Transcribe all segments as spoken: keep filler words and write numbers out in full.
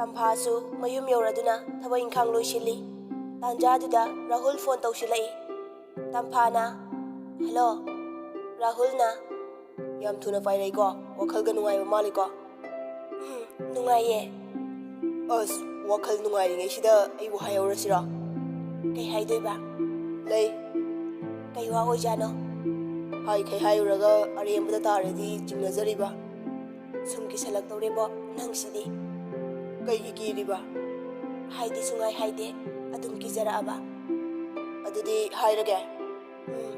ꯇꯝꯐꯥꯁꯨ ꯃꯌꯨꯝ ꯌꯧꯔꯗꯨꯅ ꯊꯕꯛ ꯏꯪꯈꯥꯡ ꯂꯣꯏꯁꯤꯜꯂꯤ꯫ ꯇꯥꯟꯖꯥꯗꯨꯗ ꯔꯥꯍꯨꯜ ꯐꯣꯟ ꯇꯧꯁꯤꯜꯂꯛꯏ꯫ ꯇꯝꯐꯥꯅ, "ꯍꯜꯂꯣ?" ꯔꯥꯍꯨꯜꯅ, "ꯌꯥꯝ ꯊꯨꯅ ꯄꯥꯏꯔꯛꯏꯀꯣ꯫ ꯋꯥꯈꯜꯒ ꯅꯨꯡꯉꯥꯏꯕ ꯃꯥꯜꯂꯤꯀꯣ?" "ꯎꯝ, ꯅꯨꯡꯉꯥꯏꯌꯦ꯫" "ꯑꯁ, ꯋꯥꯈꯜ ꯅꯨꯡꯉꯥꯏꯔꯤꯉꯩꯁꯤꯗ ꯑꯩꯕꯨ ꯍꯥꯏꯍꯧꯔꯁꯤꯔꯣ?" "ꯀꯩ ꯍꯥꯏꯗꯣꯏꯕ?" "ꯂꯩ꯫" "ꯀꯩ ꯋꯥ ꯑꯣꯏꯖꯥꯠꯅꯣ?" "ꯍꯥꯏꯈꯩ ꯍꯥꯏꯔꯨꯔꯒ ꯑꯔꯦꯝꯕꯗ ꯇꯥꯔꯗꯤ ꯆꯤꯡꯅꯖꯔꯤꯕ꯫" "ꯁꯨꯝ ꯀꯤꯁꯜꯂꯛꯇꯧꯔꯦꯕꯣ ꯅꯪꯁꯤꯗꯤ꯫" "ꯀꯩꯒꯤ ꯀꯤꯔꯤꯕ?" "ꯍꯥꯏꯗꯤ ꯁꯨꯡꯍꯥꯏ ꯍꯥꯏꯗꯦ, ꯑꯗꯨꯝ ꯀꯤꯖꯔꯛꯑꯕ꯫" "ꯑꯗꯨꯗꯤ ꯍꯥꯏꯔꯒꯦ꯫" "ꯎꯝ,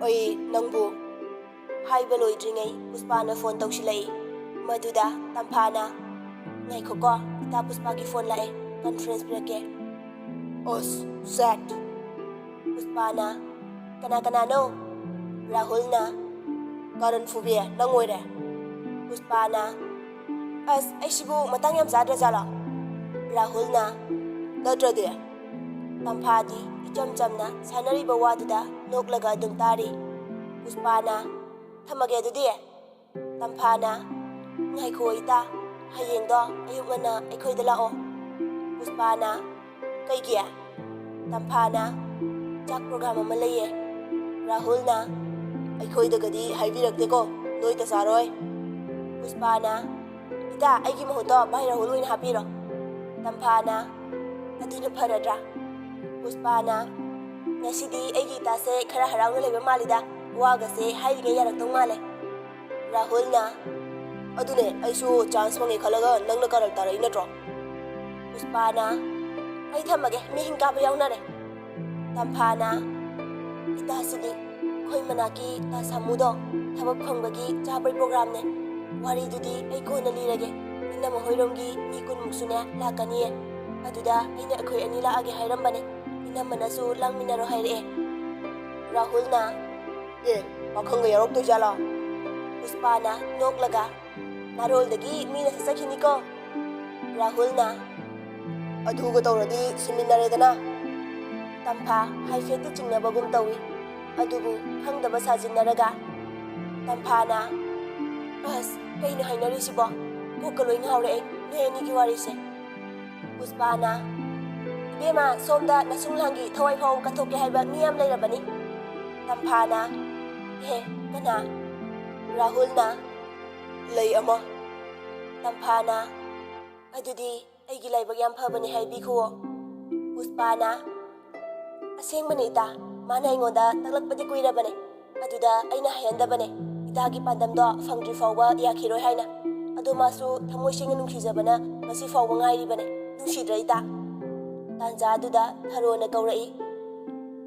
ꯑꯩ ꯅꯪꯕꯨ꯫" ꯍꯥꯏꯕ ꯂꯣꯏꯗ꯭ꯔꯤꯉꯩ ꯄꯨꯁꯄꯥꯅ ꯐꯣꯟ ꯇꯧꯁꯤꯜꯂꯛꯏ꯫ ꯃꯗꯨꯗ ꯇꯝꯐꯥꯅ, "ꯉꯥꯏꯈꯣꯀꯣ, ꯏꯇꯥ ꯄꯨꯁꯄꯥꯒꯤ ꯐꯣꯟ ꯂꯥꯛꯑꯦ, ꯀꯟꯐ꯭ꯔꯦꯟꯁ ꯄꯤꯔꯛꯀꯦ꯫" "ꯑꯁ, ꯁꯦꯠ!" ꯄꯨꯁꯄꯥꯅ, "ꯀꯅꯥ ꯀꯅꯥꯅꯣ?" ꯔꯥꯍꯨꯜꯅ, "ꯀꯥꯔꯟ ꯐꯨꯕꯤ, ꯅꯪ ꯑꯣꯏꯔꯦ꯫" ꯄꯨꯁꯄꯥꯅ, "ꯑꯁ, ꯑꯩꯁꯤꯕꯨ ꯃꯇꯥꯡ ꯌꯥꯝ ꯆꯥꯗ꯭ꯔꯖꯥꯠꯂꯣ?" ꯔꯥꯍꯨꯜꯅ, "ꯅꯠꯇ꯭ꯔꯗꯤ?" ꯇꯝꯐꯥꯗꯤ ꯏꯆꯝ ꯆꯝꯅ ꯁꯥꯟꯅꯔꯤꯕ ꯋꯥꯗꯨꯗ ꯅꯣꯛꯂꯒ ꯑꯗꯨꯝ ꯇꯥꯔꯤ꯫ ꯄꯨꯁꯄꯥꯅ, "ꯊꯝꯃꯒꯦ ꯑꯗꯨꯗꯤ꯫" ꯇꯝꯐꯥꯅ, "ꯉꯥꯏꯈꯣ ꯏꯇꯥ, ꯍꯌꯦꯡꯗꯣ ꯑꯌꯨꯛ ꯉꯟꯅ ꯑꯩꯈꯣꯏꯗ ꯂꯥꯛꯑꯣ꯫" ꯄꯨꯁꯄꯥꯅ, "ꯀꯩꯒꯤ?" ꯇꯝꯐꯥꯅ, "ꯆꯥꯛ ꯄ꯭ꯔꯣꯒ꯭ꯔꯥꯝ ꯑꯃ ꯂꯩꯌꯦ꯫" ꯔꯥꯍꯨꯜꯅ, "ꯑꯩꯈꯣꯏꯗꯒꯗꯤ ꯍꯥꯏꯕꯤꯔꯛꯇꯦꯀꯣ, ꯅꯣꯏꯗ ꯆꯥꯔꯣꯏ꯫" ꯄꯨꯁꯄꯥꯅ, "ꯏꯇꯥ, ꯑꯩꯒꯤ ꯃꯍꯨꯠꯇꯣ ꯚꯥꯏ ꯔꯥꯍꯨꯜ ꯑꯣꯏꯅ ꯍꯥꯞꯄꯤꯔꯣ꯫" ꯇꯝꯐꯥꯅ, "ꯑꯗꯨꯅ ꯐꯔꯗ꯭ꯔꯥ?" ꯄꯨꯁꯄꯥꯅ, "ꯉꯁꯤꯗꯤ ꯑꯩꯒꯤ ꯏꯇꯥꯁꯦ ꯈꯔ ꯍꯔꯥꯎꯅ ꯂꯩꯕ ꯃꯥꯜꯂꯤꯗ, ꯋꯥꯒꯁꯦ ꯍꯥꯏꯔꯤꯉꯩ ꯌꯥꯔꯛꯇꯧ ꯃꯥꯜꯂꯦ꯫" ꯔꯥꯍꯨꯜꯅ, "ꯑꯗꯨꯅꯦ, ꯑꯩꯁꯨ ꯆꯥꯟꯁ ꯐꯪꯉꯦ ꯈꯜꯂꯒ ꯅꯪꯅ ꯀꯔꯟ ꯇꯥꯔꯛꯏ ꯅꯠꯇ꯭ꯔꯣ?" ꯄꯨꯁꯄꯥꯅ, "ꯑꯩ ꯊꯝꯃꯒꯦ, ꯃꯤ ꯍꯤꯡ ꯀꯥꯕ ꯌꯥꯎꯅꯔꯦ꯫" ꯇꯝꯐꯥꯅ, "ꯏꯇꯥꯁꯤꯗꯤ ꯑꯩꯈꯣꯏ ꯃꯅꯥꯛꯀꯤ ꯇꯥ ꯁꯥꯃꯨꯗꯣ ꯊꯕꯛ ꯐꯪꯕꯒꯤ ꯆꯥꯕꯩ ꯄ꯭ꯔꯣꯒ꯭ꯔꯥꯝꯅꯦ꯫ ꯋꯥꯔꯤꯗꯨꯗꯤ ꯑꯩ ꯀꯣꯟꯅ ꯂꯤꯔꯒꯦ꯫ ꯏꯅꯝꯃ ꯍꯣꯏꯔꯣꯝꯒꯤ ꯃꯤ ꯀꯨꯟꯃꯨꯛꯁꯨꯅꯦ ꯂꯥꯛꯀꯅꯤꯌꯦ꯫ ꯑꯗꯨꯗ ꯑꯩꯅ ꯑꯩꯈꯣꯏ ꯑꯅꯤ ꯂꯥꯛꯑꯒꯦ ꯍꯥꯏꯔꯝꯕꯅꯦ꯫ ꯏꯅꯝꯃꯅꯁꯨ ꯂꯥꯡꯃꯤꯟꯅꯔꯣ ꯍꯥꯏꯔꯛꯑꯦ꯫" ꯔꯥꯍꯨꯜꯅ, "ꯑꯦ, ꯄꯥꯈꯪꯒ ꯌꯥꯎꯔꯛꯇꯣꯏꯖꯥꯠꯂꯣ?" ꯄꯨꯁꯄꯥꯅ ꯅꯣꯛꯂꯒ, "ꯅꯥꯔꯣꯜꯗꯒꯤ ꯃꯤꯅ ꯆꯠꯆꯈꯤꯅꯤꯀꯣ꯫" ꯔꯥꯍꯨꯜꯅ, "ꯑꯗꯨꯒ ꯇꯧꯔꯗꯤ ꯁꯤꯃꯤꯟꯅꯔꯦꯗꯅ꯫" ꯇꯝꯐꯥ ꯍꯥꯏꯐꯦꯠꯇꯤ ꯆꯤꯡꯅꯕꯒꯨꯝ ꯇꯧꯏ, ꯑꯗꯨꯕꯨ ꯈꯪꯗꯕ ꯁꯥꯖꯤꯟꯅꯔꯒ꯫ ꯇꯝꯐꯥꯅ, "ꯑꯁ, ꯀꯩꯅꯣ ꯍꯥꯏꯅꯔꯤꯁꯤꯕꯣ? ꯀꯣꯛꯀ ꯂꯣꯏ ꯉꯥꯎꯔꯦ ꯑꯩ꯫ ꯅꯣꯏ ꯑꯅꯤꯒꯤ ꯋꯥꯔꯤꯁꯦ꯫ ꯄꯨꯁꯄꯥꯅ, "ꯏꯕꯦꯝꯃ, ꯁꯣꯝꯗ ꯅꯁꯨꯡꯂꯥꯡꯒꯤ ꯊꯋꯥꯏ ꯐꯥꯎ ꯀꯠꯊꯣꯛꯀꯦ ꯍꯥꯏꯕ ꯃꯤ ꯌꯥꯝ ꯂꯩꯔꯕꯅꯤ꯫" ꯇꯝꯐꯥꯅ, "ꯑꯦ, ꯀꯅꯥ?" ꯔꯥꯍꯨꯜꯅ, "ꯂꯩ ꯑꯃ꯫" ꯇꯝꯐꯥꯅ, "ꯑꯗꯨꯗꯤ ꯑꯩꯒꯤ ꯂꯥꯏꯕꯛ ꯌꯥꯝ ꯐꯕꯅꯤ ꯍꯥꯏꯕꯤꯈꯨꯋꯣ꯫" ꯄꯨꯁꯄꯥꯅ, "ꯑꯁꯦꯡꯕꯅꯦ ꯏꯇꯥ, ꯃꯥꯅ ꯑꯩꯉꯣꯟꯗ ꯇꯥꯛꯂꯛꯄꯗꯤ ꯀꯨꯏꯔꯕꯅꯦ, ꯑꯗꯨꯗ ꯑꯩꯅ ꯍꯥꯏꯍꯟꯗꯕꯅꯦ, ꯏꯇꯥꯒꯤ ꯄꯥꯟꯗꯝꯗꯣ ꯐꯪꯗ꯭ꯔꯤ ꯐꯥꯎꯕ ꯌꯥꯈꯤꯔꯣꯏ ꯍꯥꯏꯅ꯫ ꯑꯗꯣ ꯃꯥꯁꯨ ꯊꯃꯣꯏ ꯁꯦꯡꯅ ꯅꯨꯡꯁꯤꯖꯕꯅ ꯉꯁꯤ ꯐꯥꯎꯕ ꯉꯥꯏꯔꯤꯕꯅꯦ꯫ ꯅꯨꯡꯁꯤꯗ꯭ꯔꯥ ꯏꯇꯥ?" ꯇꯥꯟꯖꯥꯗꯨꯗ ꯊꯔꯣꯅ ꯀꯧꯔꯛꯏ,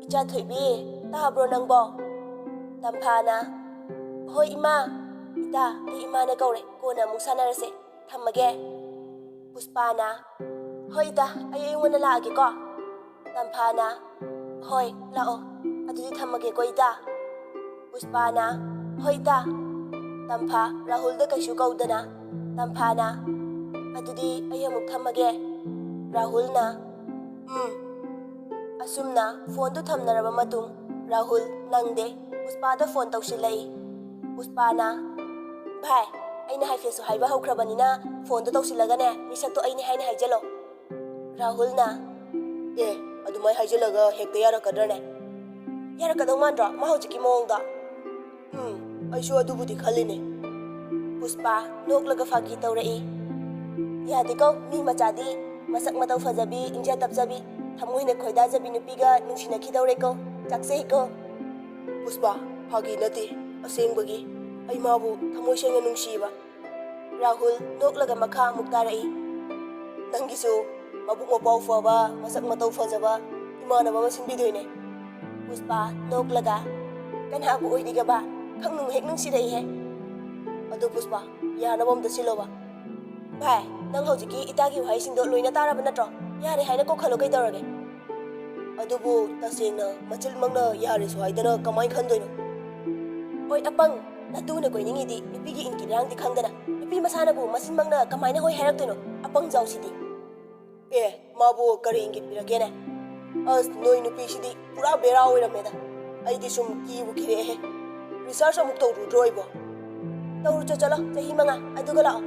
"ꯏꯆꯥ ꯊꯣꯏꯕꯤ, ꯇꯥꯕ꯭ꯔꯣ ꯅꯪꯕꯣ?" ꯇꯝꯐꯥꯅ, "ꯍꯣꯏ ꯏꯃꯥ꯫" "ꯏꯇꯥ, ꯑꯩ ꯏꯃꯥꯅ ꯀꯧꯔꯦ, ꯀꯣꯟꯅ ꯑꯃꯨꯛ ꯁꯥꯟꯅꯔꯁꯦ꯫ ꯊꯝꯃꯒꯦ꯫" ꯄꯨꯁꯄꯥꯅ, "ꯍꯣꯏ ꯏꯇꯥ, ꯑꯩ ꯑꯩꯉꯣꯟꯗ ꯂꯥꯛꯑꯒꯦꯀꯣ꯫" ꯇꯝꯐꯥꯅ, "ꯍꯣꯏ, ꯂꯥꯛꯑꯣ꯫ ꯑꯗꯨꯗꯤ ꯊꯝꯃꯒꯦꯀꯣ ꯏꯇꯥ꯫" ꯄꯨꯁꯄꯥꯅ, "ꯍꯣꯏ ꯏꯇꯥ꯫" ꯇꯝꯐꯥ, ꯔꯥꯍꯨꯜꯗ ꯀꯩꯁꯨ ꯀꯧꯗꯅ꯫ ꯇꯝꯐꯥꯅ, "ꯑꯗꯨꯗꯤ ꯑꯩ ꯑꯃꯨꯛ ꯊꯝꯃꯒꯦ꯫" ꯔꯥꯍꯨꯜꯅ, "ꯎꯝ꯫" ꯑꯁꯨꯝꯅ ꯐꯣꯟꯗꯨ ꯊꯝꯅꯔꯕ ꯃꯇꯨꯡ ꯔꯥꯍꯨꯜ ꯅꯪꯗꯦ, ꯄꯨꯁꯄꯥꯗ ꯐꯣꯟ ꯇꯧꯁꯤꯜꯂꯛꯏ꯫ ꯄꯨꯁꯄꯥꯅ, "ꯚꯥꯏ, ꯑꯩꯅ ꯍꯥꯏꯐꯦꯠꯁꯨ ꯍꯥꯏꯕ ꯍꯧꯈ꯭ꯔꯕꯅꯤꯅ ꯐꯣꯟꯗꯣ ꯇꯧꯁꯤꯜꯂꯒꯅꯦ ꯃꯤꯁꯛꯇꯣ ꯑꯩꯅꯦ ꯍꯥꯏꯅ ꯍꯥꯏꯖꯜꯂꯣ꯫" ꯔꯥꯍꯨꯜꯅ, "ꯑꯦ, ꯑꯗꯨꯃꯥꯏ ꯍꯥꯏꯖꯜꯂꯒ ꯍꯦꯛꯇ ꯌꯥꯔꯛꯀꯗ꯭ꯔꯅꯦ? ꯌꯥꯔꯛꯀꯗꯧ ꯃꯥꯟꯗ꯭ꯔꯣ ꯃꯥ ꯍꯧꯖꯤꯛꯀꯤ ꯃꯑꯣꯡꯗꯣ?" "ꯎꯝ, ꯑꯩꯁꯨ ꯑꯗꯨꯕꯨꯗꯤ ꯈꯜꯂꯤꯅꯦ꯫" ꯄꯨꯁꯄꯥ ꯅꯣꯛꯂꯒ ꯐꯥꯒꯤ ꯇꯧꯔꯛꯏ꯫ "ꯌꯥꯗꯦꯀꯣ, ꯃꯤ ꯃꯆꯥꯗꯤ ꯃꯁꯛ ꯃꯇꯧ ꯐꯖꯕꯤ, ꯏꯪꯖ ꯇꯞꯆꯕꯤ, ꯊꯃꯣꯏꯅ ꯈꯣꯏꯗꯥꯖꯕꯤ ꯅꯨꯄꯤꯒ ꯅꯨꯡꯁꯤꯅꯈꯤꯗꯧꯔꯦꯀꯣ꯫ ꯆꯥꯛꯆꯩꯀꯣ꯫" "ꯄꯨꯁꯄꯥ, ꯐꯥꯒꯤ ꯅꯠꯇꯦ, ꯑꯁꯦꯡꯕꯒꯤ꯫ ꯑꯩ ꯃꯥꯕꯨ ꯊꯃꯣꯏ ꯁꯦꯡꯅ ꯅꯨꯡꯁꯤꯕ꯫" ꯔꯥꯍꯨꯜ ꯅꯣꯛꯂꯒ ꯃꯈꯥ ꯑꯃꯨꯛ ꯇꯥꯔꯛꯏ, "ꯅꯪꯒꯤꯁꯨ ꯃꯕꯨꯛ ꯃꯄꯥꯎ ꯐꯕ, ꯃꯁꯛ ꯃꯇꯧ ꯐꯖꯕ ꯏꯃꯥꯟꯅꯕ ꯑꯃ ꯁꯤꯟꯕꯤꯗꯣꯏꯅꯦ꯫" ꯄꯨꯁꯄꯥ ꯅꯣꯛꯂꯒ, "ꯀꯅꯥꯕꯨ ꯑꯣꯏꯔꯤꯒꯕ? ꯈꯪꯅꯨꯡ ꯍꯦꯛ ꯅꯨꯡꯁꯤꯔꯛꯏꯍꯦ꯫" "ꯑꯗꯨ ꯄꯨꯁꯄꯥ, ꯌꯥꯅꯕ ꯑꯝꯇ ꯁꯤꯜꯂꯣꯕ꯫" "ꯚꯥꯏ, ꯅꯪ ꯍꯧꯖꯤꯛꯀꯤ ꯏꯇꯥꯒꯤ ꯋꯥꯍꯩꯁꯤꯡꯗꯣ ꯂꯣꯏꯅ ꯇꯥꯔꯕ ꯅꯠꯇ꯭ꯔꯣ? ꯌꯥꯔꯦ ꯍꯥꯏꯅ ꯀꯣꯛꯍꯜꯂꯣ ꯀꯩꯗꯧꯔꯒꯦ?" "ꯑꯗꯨꯕꯨ ꯇꯁꯦꯡꯅ ꯃꯆꯤꯟꯃꯛꯅ ꯌꯥꯔꯦꯁꯨ ꯍꯥꯏꯗꯅ ꯀꯃꯥꯏꯅ ꯈꯟꯗꯣꯏꯅꯣ?" "ꯑꯣꯏ ꯑꯄꯪ, ꯅꯇꯨꯅ ꯀꯣꯏꯅꯤꯡꯉꯤꯗꯤ ꯅꯨꯄꯤꯒꯤ ꯏꯟꯒꯤ ꯏꯔꯥꯡꯗꯤ ꯈꯪꯗꯅ ꯅꯨꯄꯤ ꯃꯁꯥꯅꯕꯨ ꯃꯆꯤꯟꯃꯛꯅ ꯀꯃꯥꯏꯅ ꯍꯣꯏ ꯍꯥꯏꯔꯛꯇꯣꯏꯅꯣ? ꯑꯄꯪ ꯖꯥꯎꯁꯤꯗꯤ!" "ꯑꯦ, ꯃꯥꯕꯨ ꯀꯔꯤ ꯏꯪꯒꯤꯠ ꯄꯤꯔꯛꯀꯦꯅꯦ? ꯑꯁ, ꯅꯣꯏ ꯅꯨꯄꯤꯁꯤꯗꯤ ꯄꯨꯔꯥ ꯕꯦꯔꯥ ꯑꯣꯏꯔꯝꯃꯦꯗ꯫ ꯑꯩꯗꯤ ꯁꯨꯝ ꯀꯤꯕꯨ ꯀꯤꯔꯛꯑꯦꯍꯦ꯫ ꯔꯤꯁꯥꯔꯆ ꯑꯃꯨꯛ ꯇꯧꯔꯨꯗ꯭ꯔꯣ ꯑꯩꯕꯣ?" "ꯇꯧꯔꯨꯆꯣ, ꯆꯠꯂꯣ, ꯆꯍꯤ ꯃꯉꯥ, ꯑꯗꯨꯒ ꯂꯥꯛꯑꯣ꯫"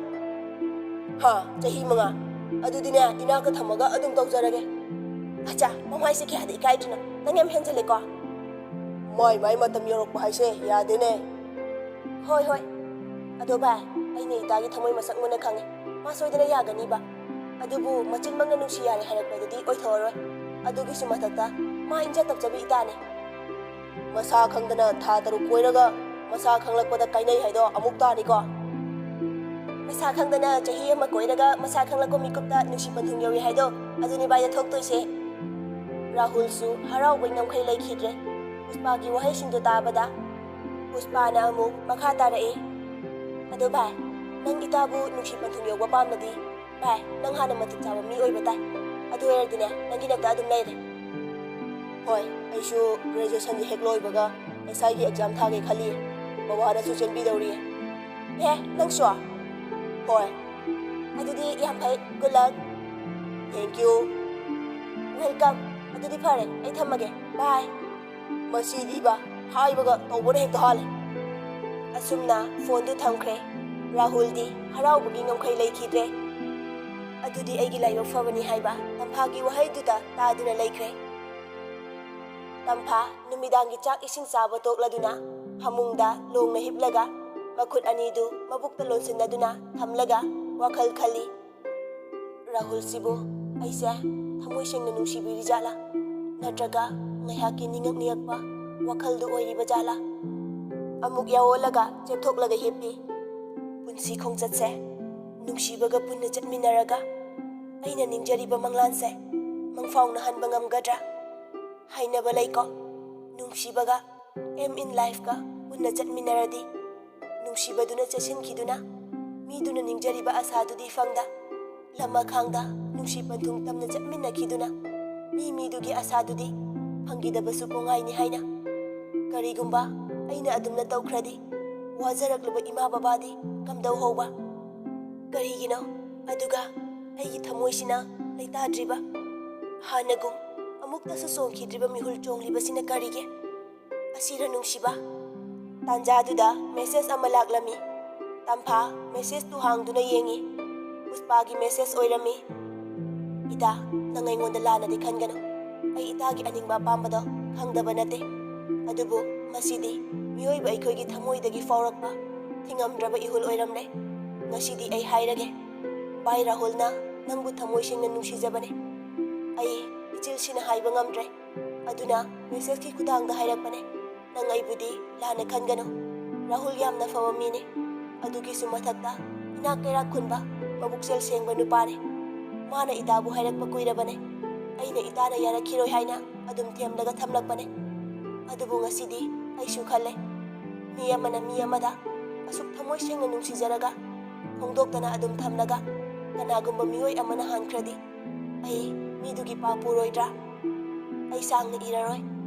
ꯍꯥ? ꯆꯍꯤ ꯃꯉꯥ? ꯑꯗꯨꯗꯤꯅꯦ, ꯏꯅꯥꯛꯇ ꯊꯝꯃꯒ ꯑꯗꯨꯝ ꯇꯧꯖꯔꯒꯦ꯫ ꯑꯆꯥ, ꯃꯃꯥꯏꯁꯦ ꯀꯌꯥꯗ ꯏꯀꯥꯏꯗ꯭ꯔꯤꯅꯣ? ꯅꯪ ꯌꯥꯝ ꯍꯦꯟꯖꯜꯂꯦꯀꯣ꯫ ꯃꯥꯏ ꯃꯥꯏ ꯃꯇꯝ ꯌꯧꯔꯛꯄ ꯍꯥꯏꯁꯦ ꯌꯥꯗꯦꯅꯦ꯫ ꯍꯣꯏ, ꯍꯣꯏ꯫ ꯑꯗꯣ ꯚꯥꯏ, ꯑꯩꯅ ꯏꯇꯥꯒꯤ ꯊꯃꯣꯏ ꯃꯁꯛ ꯃꯨꯟꯅ ꯈꯪꯉꯦ꯫ ꯃꯥ ꯁꯣꯏꯗꯅ ꯌꯥꯒꯅꯤꯕ꯫ ꯑꯗꯨꯕꯨ ꯃꯆꯤꯟꯃꯛꯅ ꯅꯨꯡꯁꯤ ꯌꯥꯔꯦ ꯍꯥꯏꯔꯛꯄꯗꯗꯤ ꯑꯣꯏꯊꯣꯛꯑꯔꯣꯏ꯫ ꯑꯗꯨꯒꯤꯁꯨ ꯃꯊꯛꯇ ꯃꯥ ꯏꯪꯖ ꯇꯞꯆꯕꯤ ꯏꯇꯥꯅꯦ꯫ ꯃꯁꯥ ꯈꯪꯗꯅ ꯊꯥ ꯇꯔꯨꯛ ꯀꯣꯏꯔꯒ ꯃꯁꯥ ꯈꯪꯂꯛꯄꯗ ꯀꯥꯏꯅꯩ ꯍꯥꯏꯗꯣ ꯑꯃꯨꯛ ꯇꯥꯅꯤꯀꯣ꯫ ꯃꯁꯥ ꯈꯪꯗꯅ ꯆꯍꯤ ꯑꯃ ꯀꯣꯏꯔꯒ ꯃꯁꯥ ꯈꯪꯂꯛꯄ ꯃꯤꯀꯨꯞꯇ ꯅꯨꯡꯁꯤ ꯄꯟꯊꯨꯡ ꯌꯧꯏ ꯍꯥꯏꯗꯣ ꯑꯗꯨꯅꯤ ꯚꯥꯏꯗ ꯊꯣꯛꯇꯣꯏꯁꯦ꯫ ꯔꯥꯍꯨꯜꯁꯨ ꯍꯔꯥꯎꯕꯩ ꯉꯝꯈꯩ ꯂꯩꯈꯤꯗ꯭ꯔꯦ꯫ ꯄꯨꯁꯄꯥꯒꯤ ꯋꯥꯍꯩꯁꯤꯡꯗꯨ ꯇꯥꯕꯗ꯫ ꯄꯨꯁꯄꯥꯅ ꯑꯃꯨꯛ ꯃꯈꯥ ꯇꯥꯔꯛꯏ, "ꯑꯗꯣ ꯚꯥꯏ, ꯅꯪ ꯏꯇꯥꯕꯨ ꯅꯨꯡꯁꯤ ꯄꯟꯊꯨꯡ ꯌꯧꯕ ꯄꯥꯝꯂꯗꯤ, ꯚꯥꯏ, ꯅꯪ ꯍꯥꯟꯅ ꯃꯇꯤꯛ ꯆꯥꯕ ꯃꯤ ꯑꯣꯏꯕ ꯇꯥꯏ꯫ ꯑꯗꯨ ꯑꯣꯏꯔꯗꯤꯅꯦ, ꯅꯪꯒꯤ ꯅꯥꯛꯇ ꯑꯗꯨꯝ ꯂꯩꯔꯦ꯫" ꯍꯣꯏ, ꯑꯩꯁꯨ graduationꯁꯦ ꯍꯦꯛ ꯂꯣꯏꯕꯒ SIꯒꯤ exam ꯊꯥꯒꯦ ꯈꯜꯂꯤꯌꯦ꯫ ꯕꯕꯥꯅꯁꯨ ꯆꯦꯟꯕꯤꯗꯧꯔꯤꯌꯦ꯫ ꯑꯦ, ꯅꯪꯁꯨ? ꯍꯣꯏ꯫ ꯑꯗꯨꯗꯤ ꯌꯥꯝ ꯐꯩ꯫ Good luck꯫ Thank you꯫ Welcome꯫ ꯑꯗꯨꯗꯤ ꯐꯔꯦ, ꯑꯩ ꯊꯝꯃꯒꯦ꯫ Bye꯫ ꯃꯁꯤꯗꯤꯕ, ꯍꯥꯏꯕꯒ ꯇꯧꯕꯅ ꯍꯦꯛꯇ ꯍꯥꯜꯂꯦ꯫ ꯑꯁꯨꯝꯅ phoneꯗꯨ ꯊꯝꯈ꯭ꯔꯦ꯫ ꯔꯥꯍꯨꯜꯗꯤ ꯍꯔꯥꯎꯕꯒꯤ ꯉꯝꯈꯩ ꯂꯩꯈꯤꯗ꯭ꯔꯦ꯫ "ꯑꯗꯨꯗꯤ ꯑꯩꯒꯤ ꯂꯥꯏꯕꯛ ꯐꯕꯅꯤ" ꯍꯥꯏꯕ ꯇꯝꯐꯥꯒꯤ ꯋꯥꯍꯩꯗꯨꯗ ꯇꯥꯗꯨꯅ ꯂꯩꯈ꯭ꯔꯦ꯫ ꯇꯝꯐꯥ ꯅꯨꯃꯤꯗꯥꯡꯒꯤ ꯆꯥꯛ ꯏꯁꯤꯡ ꯆꯥꯕ ꯇꯣꯛꯂꯗꯨꯅ ꯐꯃꯨꯡꯗ ꯂꯣꯡꯅ ꯍꯤꯞꯂꯒ ꯃꯈꯨꯠ ꯑꯅꯤꯗꯨ ꯃꯕꯨꯛꯇ ꯂꯣꯟꯁꯤꯟꯅꯗꯨꯅ ꯊꯝꯂꯒ ꯋꯥꯈꯜ ꯈꯜꯂꯤ꯫ "ꯔꯥꯍꯨꯜꯁꯤꯕꯨ ꯑꯩꯁꯦ ꯊꯃꯣꯏ ꯁꯦꯡꯅ ꯅꯨꯡꯁꯤꯕꯤꯔꯤꯖꯥꯠꯂꯥ? ꯅꯠꯇ꯭ꯔꯒ ꯉꯥꯏꯍꯥꯛꯀꯤ ꯅꯤꯡꯉꯛ ꯅꯤꯡꯉꯛꯄ ꯋꯥꯈꯜꯗꯨ ꯑꯣꯏꯔꯤꯕ ꯖꯥꯠꯂꯥ?" ꯑꯃꯨꯛ ꯌꯥꯑꯣꯜꯂꯒ ꯆꯦꯞꯊꯣꯛꯂꯒ ꯍꯤꯞꯄꯤ꯫ ꯄꯨꯟꯁꯤ ꯈꯣꯡꯆꯠꯁꯦ ꯅꯨꯡꯁꯤꯕꯒ ꯄꯨꯟꯅ ꯆꯠꯃꯤꯟꯅꯔꯒ ꯑꯩꯅ ꯅꯤꯡꯖꯔꯤꯕ ꯃꯪꯂꯥꯟꯁꯦ ꯃꯪꯐꯥꯎꯅꯍꯟꯕ ꯉꯝꯒꯗ꯭ꯔꯥ? ꯍꯥꯏꯅꯕ ꯂꯩꯀꯣ, ꯅꯨꯡꯁꯤꯕꯒ aim in lifeꯀ ꯄꯨꯟꯅ ꯆꯠꯃꯤꯟꯅꯔꯗꯤ, ꯅꯨꯡꯁꯤꯕꯗꯨꯅ ꯆꯦꯠꯁꯤꯟꯈꯤꯗꯨꯅ ꯃꯤꯗꯨꯅ ꯅꯤꯡꯖꯔꯤꯕ ꯑꯁꯥꯗꯨꯗꯤ ꯐꯪꯗ, ꯂꯝ ꯑꯈꯥꯡꯗ ꯅꯨꯡꯁꯤ ꯄꯟꯊꯨꯡ ꯇꯝꯅ ꯆꯠꯃꯤꯟꯅꯈꯤꯗꯨꯅ ꯃꯤ ꯃꯤꯗꯨꯒꯤ ꯑꯁꯥꯗꯨꯗꯤ ꯐꯪꯈꯤꯗꯕꯁꯨ ꯀꯣꯡꯉꯥꯏꯅꯤ ꯍꯥꯏꯅ꯫ ꯀꯔꯤꯒꯨꯝꯕ ꯑꯩꯅ ꯑꯗꯨꯝꯅ ꯇꯧꯈ꯭ꯔꯗꯤ ꯋꯥꯖꯔꯛꯂꯕ ꯏꯃꯥ ꯕꯕꯥꯗꯤ ꯀꯝꯗꯧꯍꯧꯕ? ꯀꯔꯤꯒꯤꯅꯣ ꯑꯗꯨꯒ ꯑꯩꯒꯤ ꯊꯃꯣꯏꯁꯤꯅ ꯂꯩꯇꯥꯗ꯭ꯔꯤꯕ? ꯍꯥꯟꯅꯒꯨꯝ ꯑꯃꯨꯛꯇꯁꯨ ꯆꯣꯡꯈꯤꯗ꯭ꯔꯤꯕ ꯃꯤꯍꯨꯜ ꯆꯣꯡꯂꯤꯕꯁꯤꯅ ꯀꯔꯤꯒꯤ? ꯑꯁꯤꯔ ꯅꯨꯡꯁꯤꯕ? ꯇꯥꯟꯖꯥꯗꯨꯗ message ꯑꯃ ꯂꯥꯛꯂꯝꯃꯤ꯫ ꯇꯝꯐꯥ messageꯇꯨ ꯍꯥꯡꯗꯨꯅ ꯌꯦꯡꯉꯤ꯫ ꯄꯨꯁꯄꯥꯒꯤ ꯃꯦꯁꯦꯖ ꯑꯣꯏꯔꯝꯃꯤ꯫ "ꯏꯇꯥ, ꯅꯪ ꯑꯩꯉꯣꯟꯗ ꯂꯥꯟꯅꯗꯤ ꯈꯟꯒꯅꯨ꯫ ꯑꯩ ꯏꯇꯥꯒꯤ ꯑꯅꯤꯡꯕ ꯑꯄꯥꯝꯕꯗꯣ ꯈꯪꯗꯕ ꯅꯠꯇꯦ꯫ ꯑꯗꯨꯕꯨ ꯃꯁꯤꯗꯤ ꯃꯤꯑꯣꯏꯕ ꯑꯩꯈꯣꯏꯒꯤ ꯊꯃꯣꯏꯗꯒꯤ ꯐꯥꯎꯔꯛꯄ ꯊꯤꯉꯝꯗ꯭ꯔꯕ ꯏꯍꯨꯜ ꯑꯣꯏꯔꯝꯂꯦ꯫ ꯉꯁꯤꯗꯤ ꯑꯩ ꯍꯥꯏꯔꯒꯦ꯫ ꯚꯥꯏ ꯔꯥꯍꯨꯜꯅ ꯅꯪꯕꯨ ꯊꯃꯣꯏ ꯁꯦꯡꯅ ꯅꯨꯡꯁꯤꯖꯕꯅꯦ꯫ ꯑꯩ ꯏꯆꯤꯜꯁꯤꯅ ꯍꯥꯏꯕ ꯉꯝꯗ꯭ꯔꯦ꯫ ꯑꯗꯨꯅ ꯃꯦꯁꯦꯖꯀꯤ ꯈꯨꯠꯊꯥꯡꯗ ꯍꯥꯏꯔꯛꯄꯅꯦ꯫ ꯅꯪ ꯑꯩꯕꯨꯗꯤ ꯂꯥꯟꯅ ꯈꯟꯒꯅꯨ꯫ ꯔꯥꯍꯨꯜ ꯌꯥꯝꯅ ꯐꯕ ꯃꯤꯅꯦ꯫ ꯑꯗꯨꯒꯤꯁꯨ ꯃꯊꯛꯇ ꯏꯅꯥꯛ ꯀꯩꯔꯥꯛ ꯈꯨꯟꯕ, ꯃꯕꯨꯛꯆꯦꯜ ꯁꯦꯡꯕ ꯅꯨꯄꯥꯅꯦ꯫ ꯃꯥꯅ ꯏꯇꯥꯕꯨ ꯍꯥꯏꯔꯛꯄ ꯀꯨꯏꯔꯕꯅꯦ꯫ ꯑꯩꯅ ꯏꯇꯥꯅ ꯌꯥꯔꯛꯈꯤꯔꯣꯏ ꯍꯥꯏꯅ ꯑꯗꯨꯝ ꯊꯦꯝꯂꯒ ꯊꯝꯂꯛꯄꯅꯦ꯫ ꯑꯗꯨꯕꯨ ꯉꯁꯤꯗꯤ ꯑꯩꯁꯨ ꯈꯜꯂꯦ, ꯃꯤ ꯑꯃꯅ ꯃꯤ ꯑꯃꯗ ꯑꯁꯨꯛ ꯊꯃꯣꯏ ꯁꯦꯡꯅ ꯅꯨꯡꯁꯤꯖꯔꯒ ꯐꯣꯡꯗꯣꯛꯇꯅ ꯑꯗꯨꯝ ꯊꯝꯂꯒ ꯀꯅꯥꯒꯨꯝꯕ ꯃꯤꯑꯣꯏ ꯑꯃꯅ ꯍꯟꯈ꯭ꯔꯗꯤ ꯑꯩ ꯃꯤꯗꯨꯒꯤ ꯄꯥꯞ ꯄꯨꯔꯣꯏꯗ꯭ꯔꯥ? ꯑꯩ ꯁꯥꯡꯅ ꯏꯔꯔꯣꯏ꯫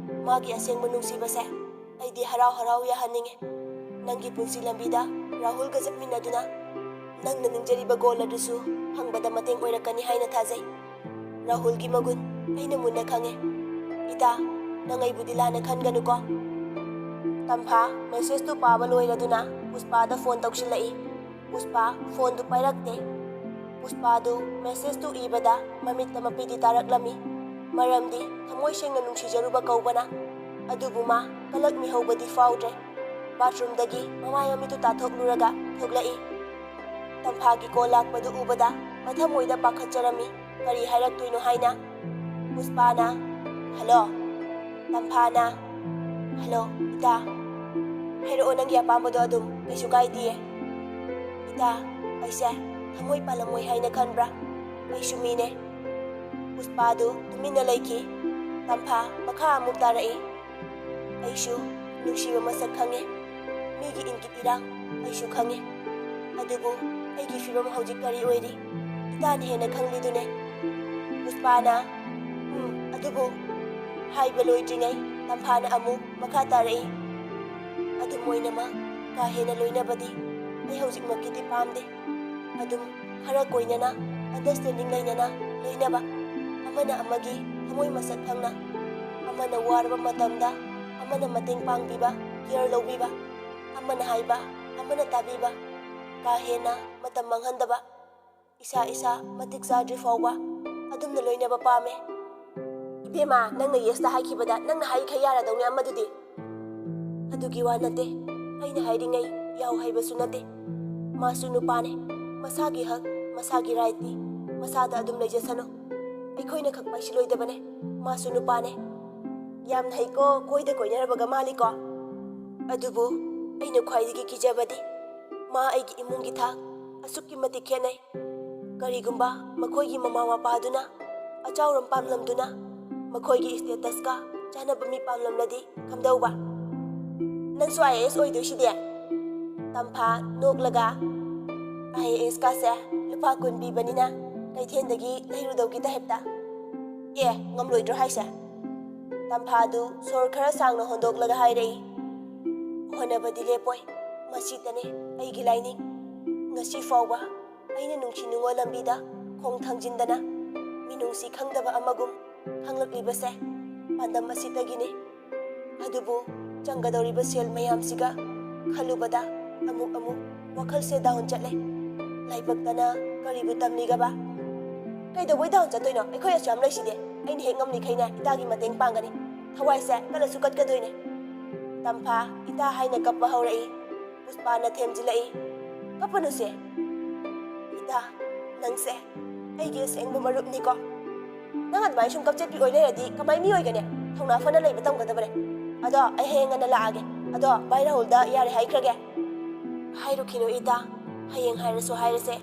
ꯃꯥꯒꯤ ꯑꯁꯦꯡꯕ ꯅꯨꯡꯁꯤꯕꯁꯦ ꯑꯩꯗꯤ ꯍꯔꯥꯎ ꯍꯔꯥꯎ ꯌꯥꯍꯟꯅꯤꯡꯉꯦ꯫ ꯅꯪꯒꯤ ꯄꯨꯟꯁꯤ ꯂꯝꯕꯤꯗ ꯔꯥꯍꯨꯜꯒ ꯆꯠꯃꯤꯟꯅꯗꯨꯅ ꯅꯪꯅ ꯅꯤꯡꯖꯔꯤꯕ ꯒꯣꯜ ꯑꯗꯨꯁꯨ ꯐꯪꯕꯗ ꯃꯇꯦꯡ ꯑꯣꯏꯔꯛꯀꯅꯤ ꯍꯥꯏꯅ ꯊꯥꯖꯩ꯫ ꯔꯥꯍꯨꯜꯒꯤ ꯃꯒꯨꯟ ꯑꯩꯅ ꯃꯨꯟꯅ ꯈꯪꯉꯦ꯫ ꯏꯇꯥ, ꯅꯪ ꯑꯩꯕꯨꯗꯤ ꯂꯥꯟꯅ ꯈꯟꯒꯅꯨꯀꯣ꯫" ꯇꯝꯐꯥ ꯃꯦꯁꯦꯖꯇꯨ ꯄꯥꯕ ꯂꯣꯏꯔꯗꯨꯅ ꯄꯨꯁꯄꯥꯗ ꯐꯣꯟ ꯇꯧꯁꯤꯜꯂꯛꯏ꯫ ꯄꯨꯁꯄꯥ ꯐꯣꯟꯗꯨ ꯄꯥꯏꯔꯛꯇꯦ꯫ ꯄꯨꯁꯄꯥꯗꯨ ꯃꯦꯁꯦꯖꯇꯨ ꯏꯕꯗ ꯃꯃꯤꯠꯇ ꯃꯄꯤꯗꯤ ꯇꯥꯔꯛꯂꯝꯃꯤ꯫ ꯃꯔꯝꯗꯤ ꯊꯃꯣꯏ ꯁꯦꯡꯅ ꯅꯨꯡꯁꯤꯖꯔꯨꯕ ꯀꯧꯕꯅ꯫ ꯑꯗꯨꯕꯨ ꯃꯥ ꯀꯂꯛꯃꯤ ꯍꯧꯕꯗꯤ ꯐꯥꯎꯗ꯭ꯔꯦ꯫ ꯕꯥꯊꯔꯨꯝꯗꯒꯤ ꯃꯃꯥꯏ ꯃꯃꯤꯠꯇꯨ ꯇꯥꯊꯣꯛꯂꯨꯔꯒ ꯊꯣꯛꯂꯛꯏ꯫ ꯇꯝꯐꯥꯒꯤ ꯀꯣꯜ ꯂꯥꯛꯄꯗꯨ ꯎꯕꯗ ꯃꯊꯃꯣꯏꯗ ꯄꯥꯈꯠꯆꯔꯝꯃꯤ꯫ ꯀꯔꯤ ꯍꯥꯏꯔꯛꯇꯣꯏꯅꯣ ꯍꯥꯏꯅ꯫ ꯄꯨꯁꯄꯥꯅ, "ꯍꯜꯂꯣ꯫" ꯇꯝꯐꯥꯅ, "ꯍꯜꯂꯣ, ꯏꯇꯥ꯫ ꯍꯥꯏꯔꯛꯑꯣ ꯅꯪꯒꯤ ꯑꯄꯥꯝꯕꯗꯣ ꯑꯗꯨꯝ, ꯀꯩꯁꯨ ꯀꯥꯏꯗꯤꯌꯦ꯫" "ꯏꯇꯥ, ꯑꯩꯁꯦ ꯊꯃꯣꯏ ꯄꯥꯜꯂꯝꯃꯣꯏ ꯍꯥꯏꯅ ꯈꯟꯕ꯭ꯔꯥ? ꯑꯩꯁꯨ ꯃꯤꯅꯦ꯫" ꯄꯨꯁꯄꯥꯗꯨ ꯇꯨꯃꯤꯟꯅ ꯂꯩꯈꯤ꯫ ꯇꯝꯐꯥ ꯃꯈꯥ ꯑꯃꯨꯛ ꯇꯥꯔꯛꯏ꯫ "ꯑꯩꯁꯨ ꯅꯨꯡꯁꯤꯕ ꯃꯁꯛ ꯈꯪꯉꯦ꯫ ꯃꯤꯒꯤ ꯏꯪꯒꯤꯠ ꯏꯔꯥꯡ ꯑꯩꯁꯨ ꯈꯪꯉꯦ꯫ ꯑꯗꯨꯕꯨ ꯑꯩꯒꯤ ꯐꯤꯕꯝ ꯍꯧꯖꯤꯛ ꯀꯔꯤ ꯑꯣꯏꯔꯤ? ꯏꯇꯥꯅ ꯍꯦꯟꯅ ꯈꯪꯂꯤꯗꯨꯅꯦ꯫" ꯄꯨꯁꯄꯥꯅ, "ꯎꯝ, ꯑꯗꯨꯕꯨ" ꯍꯥꯏꯕ ꯂꯣꯏꯗ꯭ꯔꯤꯉꯩ ꯇꯝꯐꯥꯅ ꯑꯃꯨꯛ ꯃꯈꯥ ꯇꯥꯔꯛꯏ꯫ "ꯑꯗꯨꯝ ꯑꯣꯏꯅꯃꯛ ꯀꯥ ꯍꯦꯟꯅ ꯂꯣꯏꯅꯕꯗꯤ ꯑꯩ ꯍꯧꯖꯤꯛꯃꯛꯀꯤꯗꯤ ꯄꯥꯝꯗꯦ꯫ ꯑꯗꯨꯝ ꯈꯔ ꯀꯣꯏꯅꯅ, ꯑꯟꯗꯔꯁꯇꯦꯟꯗꯤꯡ ꯂꯩꯅꯅ ꯂꯣꯏꯅꯕ, ꯑꯃꯅ ꯑꯃꯒꯤ ꯊꯃꯣꯏ ꯃꯁꯛ ꯈꯪꯅ, ꯑꯃꯅ ꯋꯥꯔꯕ ꯃꯇꯝꯗ ꯑꯃꯅ ꯃꯇꯦꯡ ꯄꯥꯡꯕꯤꯕ, ꯀꯤꯌꯔ ꯂꯧꯕꯤꯕ, ꯑꯃꯅ ꯍꯥꯏꯕ ꯑꯃꯅ ꯇꯥꯕꯤꯕ, ꯀꯥ ꯍꯦꯟꯅ ꯃꯇꯝ ꯃꯥꯡꯍꯟꯗꯕ, ꯏꯁꯥ ꯏꯁꯥ ꯃꯇꯤꯛ ꯆꯥꯗ꯭ꯔꯤ ꯐꯥꯎꯕ ꯑꯗꯨꯝꯅ ꯂꯣꯏꯅꯕ ꯄꯥꯝꯃꯦ꯫ ꯏꯕꯦꯝꯃ, ꯅꯪꯅ ꯌꯦꯁꯇ ꯍꯥꯏꯈꯤꯕꯗ ꯅꯪꯅ ꯍꯥꯏꯈꯩ ꯌꯥꯔꯗꯧꯅꯦ ꯑꯃꯗꯨꯗꯤ꯫ ꯑꯗꯨꯒꯤ ꯋꯥ ꯅꯠꯇꯦ, ꯑꯩꯅ ꯍꯥꯏꯔꯤꯉꯩ ꯌꯥꯎ ꯍꯥꯏꯕꯁꯨ ꯅꯠꯇꯦ꯫ ꯃꯥꯁꯨ ꯅꯨꯄꯥꯅꯦ, ꯃꯁꯥꯒꯤ ꯍꯛ, ꯃꯁꯥꯒꯤ ꯔꯥꯏꯠꯇꯤ ꯃꯁꯥꯗ ꯑꯗꯨꯝ ꯂꯩꯖꯁꯅꯨ꯫ ꯑꯩꯈꯣꯏꯅ ꯈꯛ ꯄꯥꯏꯁꯤꯜꯂꯣꯏꯗꯕꯅꯦ, ꯃꯥꯁꯨ ꯅꯨꯄꯥꯅꯦ꯫ ꯌꯥꯝ ꯍꯩꯀꯣ, ꯀꯣꯏꯗ ꯀꯣꯏꯅꯔꯕꯒ ꯃꯥꯜꯂꯤꯀꯣ꯫ ꯑꯗꯨꯕꯨ ꯑꯩꯅ ꯈ꯭ꯋꯥꯏꯗꯒꯤ ꯀꯤꯖꯕꯗꯤ ꯃꯥ ꯑꯩꯒꯤ ꯏꯃꯨꯡꯒꯤ ꯊꯥꯛ ꯑꯁꯨꯛꯀꯤ ꯃꯇꯤꯛ ꯈꯦꯠꯅꯩ꯫ ꯀꯔꯤꯒꯨꯝꯕ ꯃꯈꯣꯏꯒꯤ ꯃꯃꯥ ꯃꯄꯥꯗꯨꯅ ꯑꯆꯥꯎꯔꯝ ꯄꯥꯝꯂꯝꯗꯨꯅ ꯃꯈꯣꯏꯒꯤ ꯁ꯭ꯇꯦꯇꯁꯀ ꯆꯥꯟꯅꯕ ꯃꯤ ꯄꯥꯝꯂꯝꯂꯗꯤ ꯀꯝꯗꯧꯕ? ꯅꯪꯁꯨ I A S ꯑꯣꯏꯗꯣꯏꯁꯤꯗꯤ? Tampha ꯅꯣꯛꯂꯒ, "I A S ꯀꯥꯁꯦ ꯂꯨꯄꯥ ꯀꯨꯟ ꯄꯤꯕꯅꯤꯅ ꯀꯩꯊꯦꯜꯗꯒꯤ ꯂꯩꯔꯨꯗꯧꯒꯤ ꯇꯥꯏꯞꯇ꯫ ꯑꯦ, ꯉꯝꯂꯣꯏꯗ꯭ꯔꯣ ꯍꯥꯏꯁꯦ?" ꯇꯝꯐꯥꯗꯨ ꯁꯣꯔ ꯈꯔ ꯁꯥꯡꯅ ꯍꯣꯟꯗꯣꯛꯂꯒ ꯍꯥꯏꯔꯛꯏ, "ꯍꯣꯠꯅꯕꯗꯤ ꯂꯦꯞꯄꯣꯏ꯫ ꯃꯁꯤꯇꯅꯦ ꯑꯩꯒꯤ ꯂꯥꯏꯅꯤꯡ꯫ ꯉꯁꯤ ꯐꯥꯎꯕ ꯑꯩꯅ ꯅꯨꯡꯁꯤ ꯅꯨꯡꯉꯣꯜ ꯂꯝꯕꯤꯗ ꯈꯣꯡ ꯊꯥꯡꯖꯤꯟꯗꯅ ꯃꯤꯅꯨꯡꯁꯤ ꯈꯪꯗꯕ ꯑꯃꯒꯨꯝ ꯈꯪꯂꯛꯂꯤꯕꯁꯦ ꯄꯥꯟꯗꯝ ꯑꯁꯤꯗꯒꯤꯅꯤ꯫ ꯑꯗꯨꯕꯨ ꯆꯪꯒꯗꯧꯔꯤꯕ ꯁꯦꯜ ꯃꯌꯥꯝꯁꯤꯒ ꯈꯜꯂꯨꯕꯗ ꯑꯃꯨꯛ ꯑꯃꯨꯛ ꯋꯥꯈꯜꯁꯦ ꯗꯥꯎꯟ ꯆꯠꯂꯦ꯫ ꯂꯥꯏꯕꯛꯇꯅ ꯀꯔꯤꯕꯨ ꯇꯝꯂꯤꯒꯕ?" "ꯀꯩꯗꯧꯕꯩ ꯗꯥꯎꯟ ꯆꯠꯇꯣꯏꯅꯣ? ꯑꯩꯈꯣꯏ ꯑꯁꯨꯛ ꯌꯥꯝ ꯂꯩꯁꯤꯗꯤ꯫ ꯑꯩꯅ ꯍꯦꯛ ꯉꯝꯂꯤꯈꯩꯅꯦ ꯏꯇꯥꯒꯤ ꯃꯇꯦꯡ ꯄꯥꯡꯒꯅꯤ꯫ ꯊꯋꯥꯏꯁꯦ ꯀꯜꯂꯁꯨ ꯀꯠꯀꯗꯣꯏꯅꯦ꯫" ꯇꯝꯐꯥ ꯏꯇꯥ ꯍꯥꯏꯅ ꯀꯞꯄ ꯍꯧꯔꯛꯏ꯫ ꯄꯨꯁꯄꯥꯅ ꯊꯦꯝꯖꯤꯜꯂꯛꯏ, "ꯀꯞꯄꯅꯨꯁꯦ꯫ ꯏꯇꯥ, ꯅꯪꯁꯦ ꯑꯩꯒꯤ ꯑꯁꯦꯡꯕ ꯃꯔꯨꯞꯅꯤꯀꯣ꯫ ꯅꯪ ꯑꯗꯨꯃꯥꯏꯅ ꯁꯨꯝ ꯀꯞꯆꯦꯠꯄꯤ ꯑꯣꯏ ꯂꯩꯔꯗꯤ ꯀꯃꯥꯏ ꯃꯤ ꯑꯣꯏꯒꯅꯤ? ꯊꯧꯅꯥ ꯐꯅ ꯂꯩꯕ ꯇꯝꯒꯗꯕꯅꯦ꯫ ꯑꯗꯣ ꯑꯩ ꯍꯌꯦꯡ ꯉꯟꯅ ꯂꯥꯛꯑꯒꯦ꯫ ꯑꯗꯣ ꯚꯥꯏ ꯔꯥꯍꯨꯜꯗ ꯌꯥꯔꯦ ꯍꯥꯏꯈ꯭ꯔꯒꯦ꯫" "ꯍꯥꯏꯔꯨꯈꯤꯅꯨ ꯏꯇꯥ, ꯍꯌꯦꯡ ꯍꯥꯏꯔꯁꯨ ꯍꯥꯏꯔꯁꯦ꯫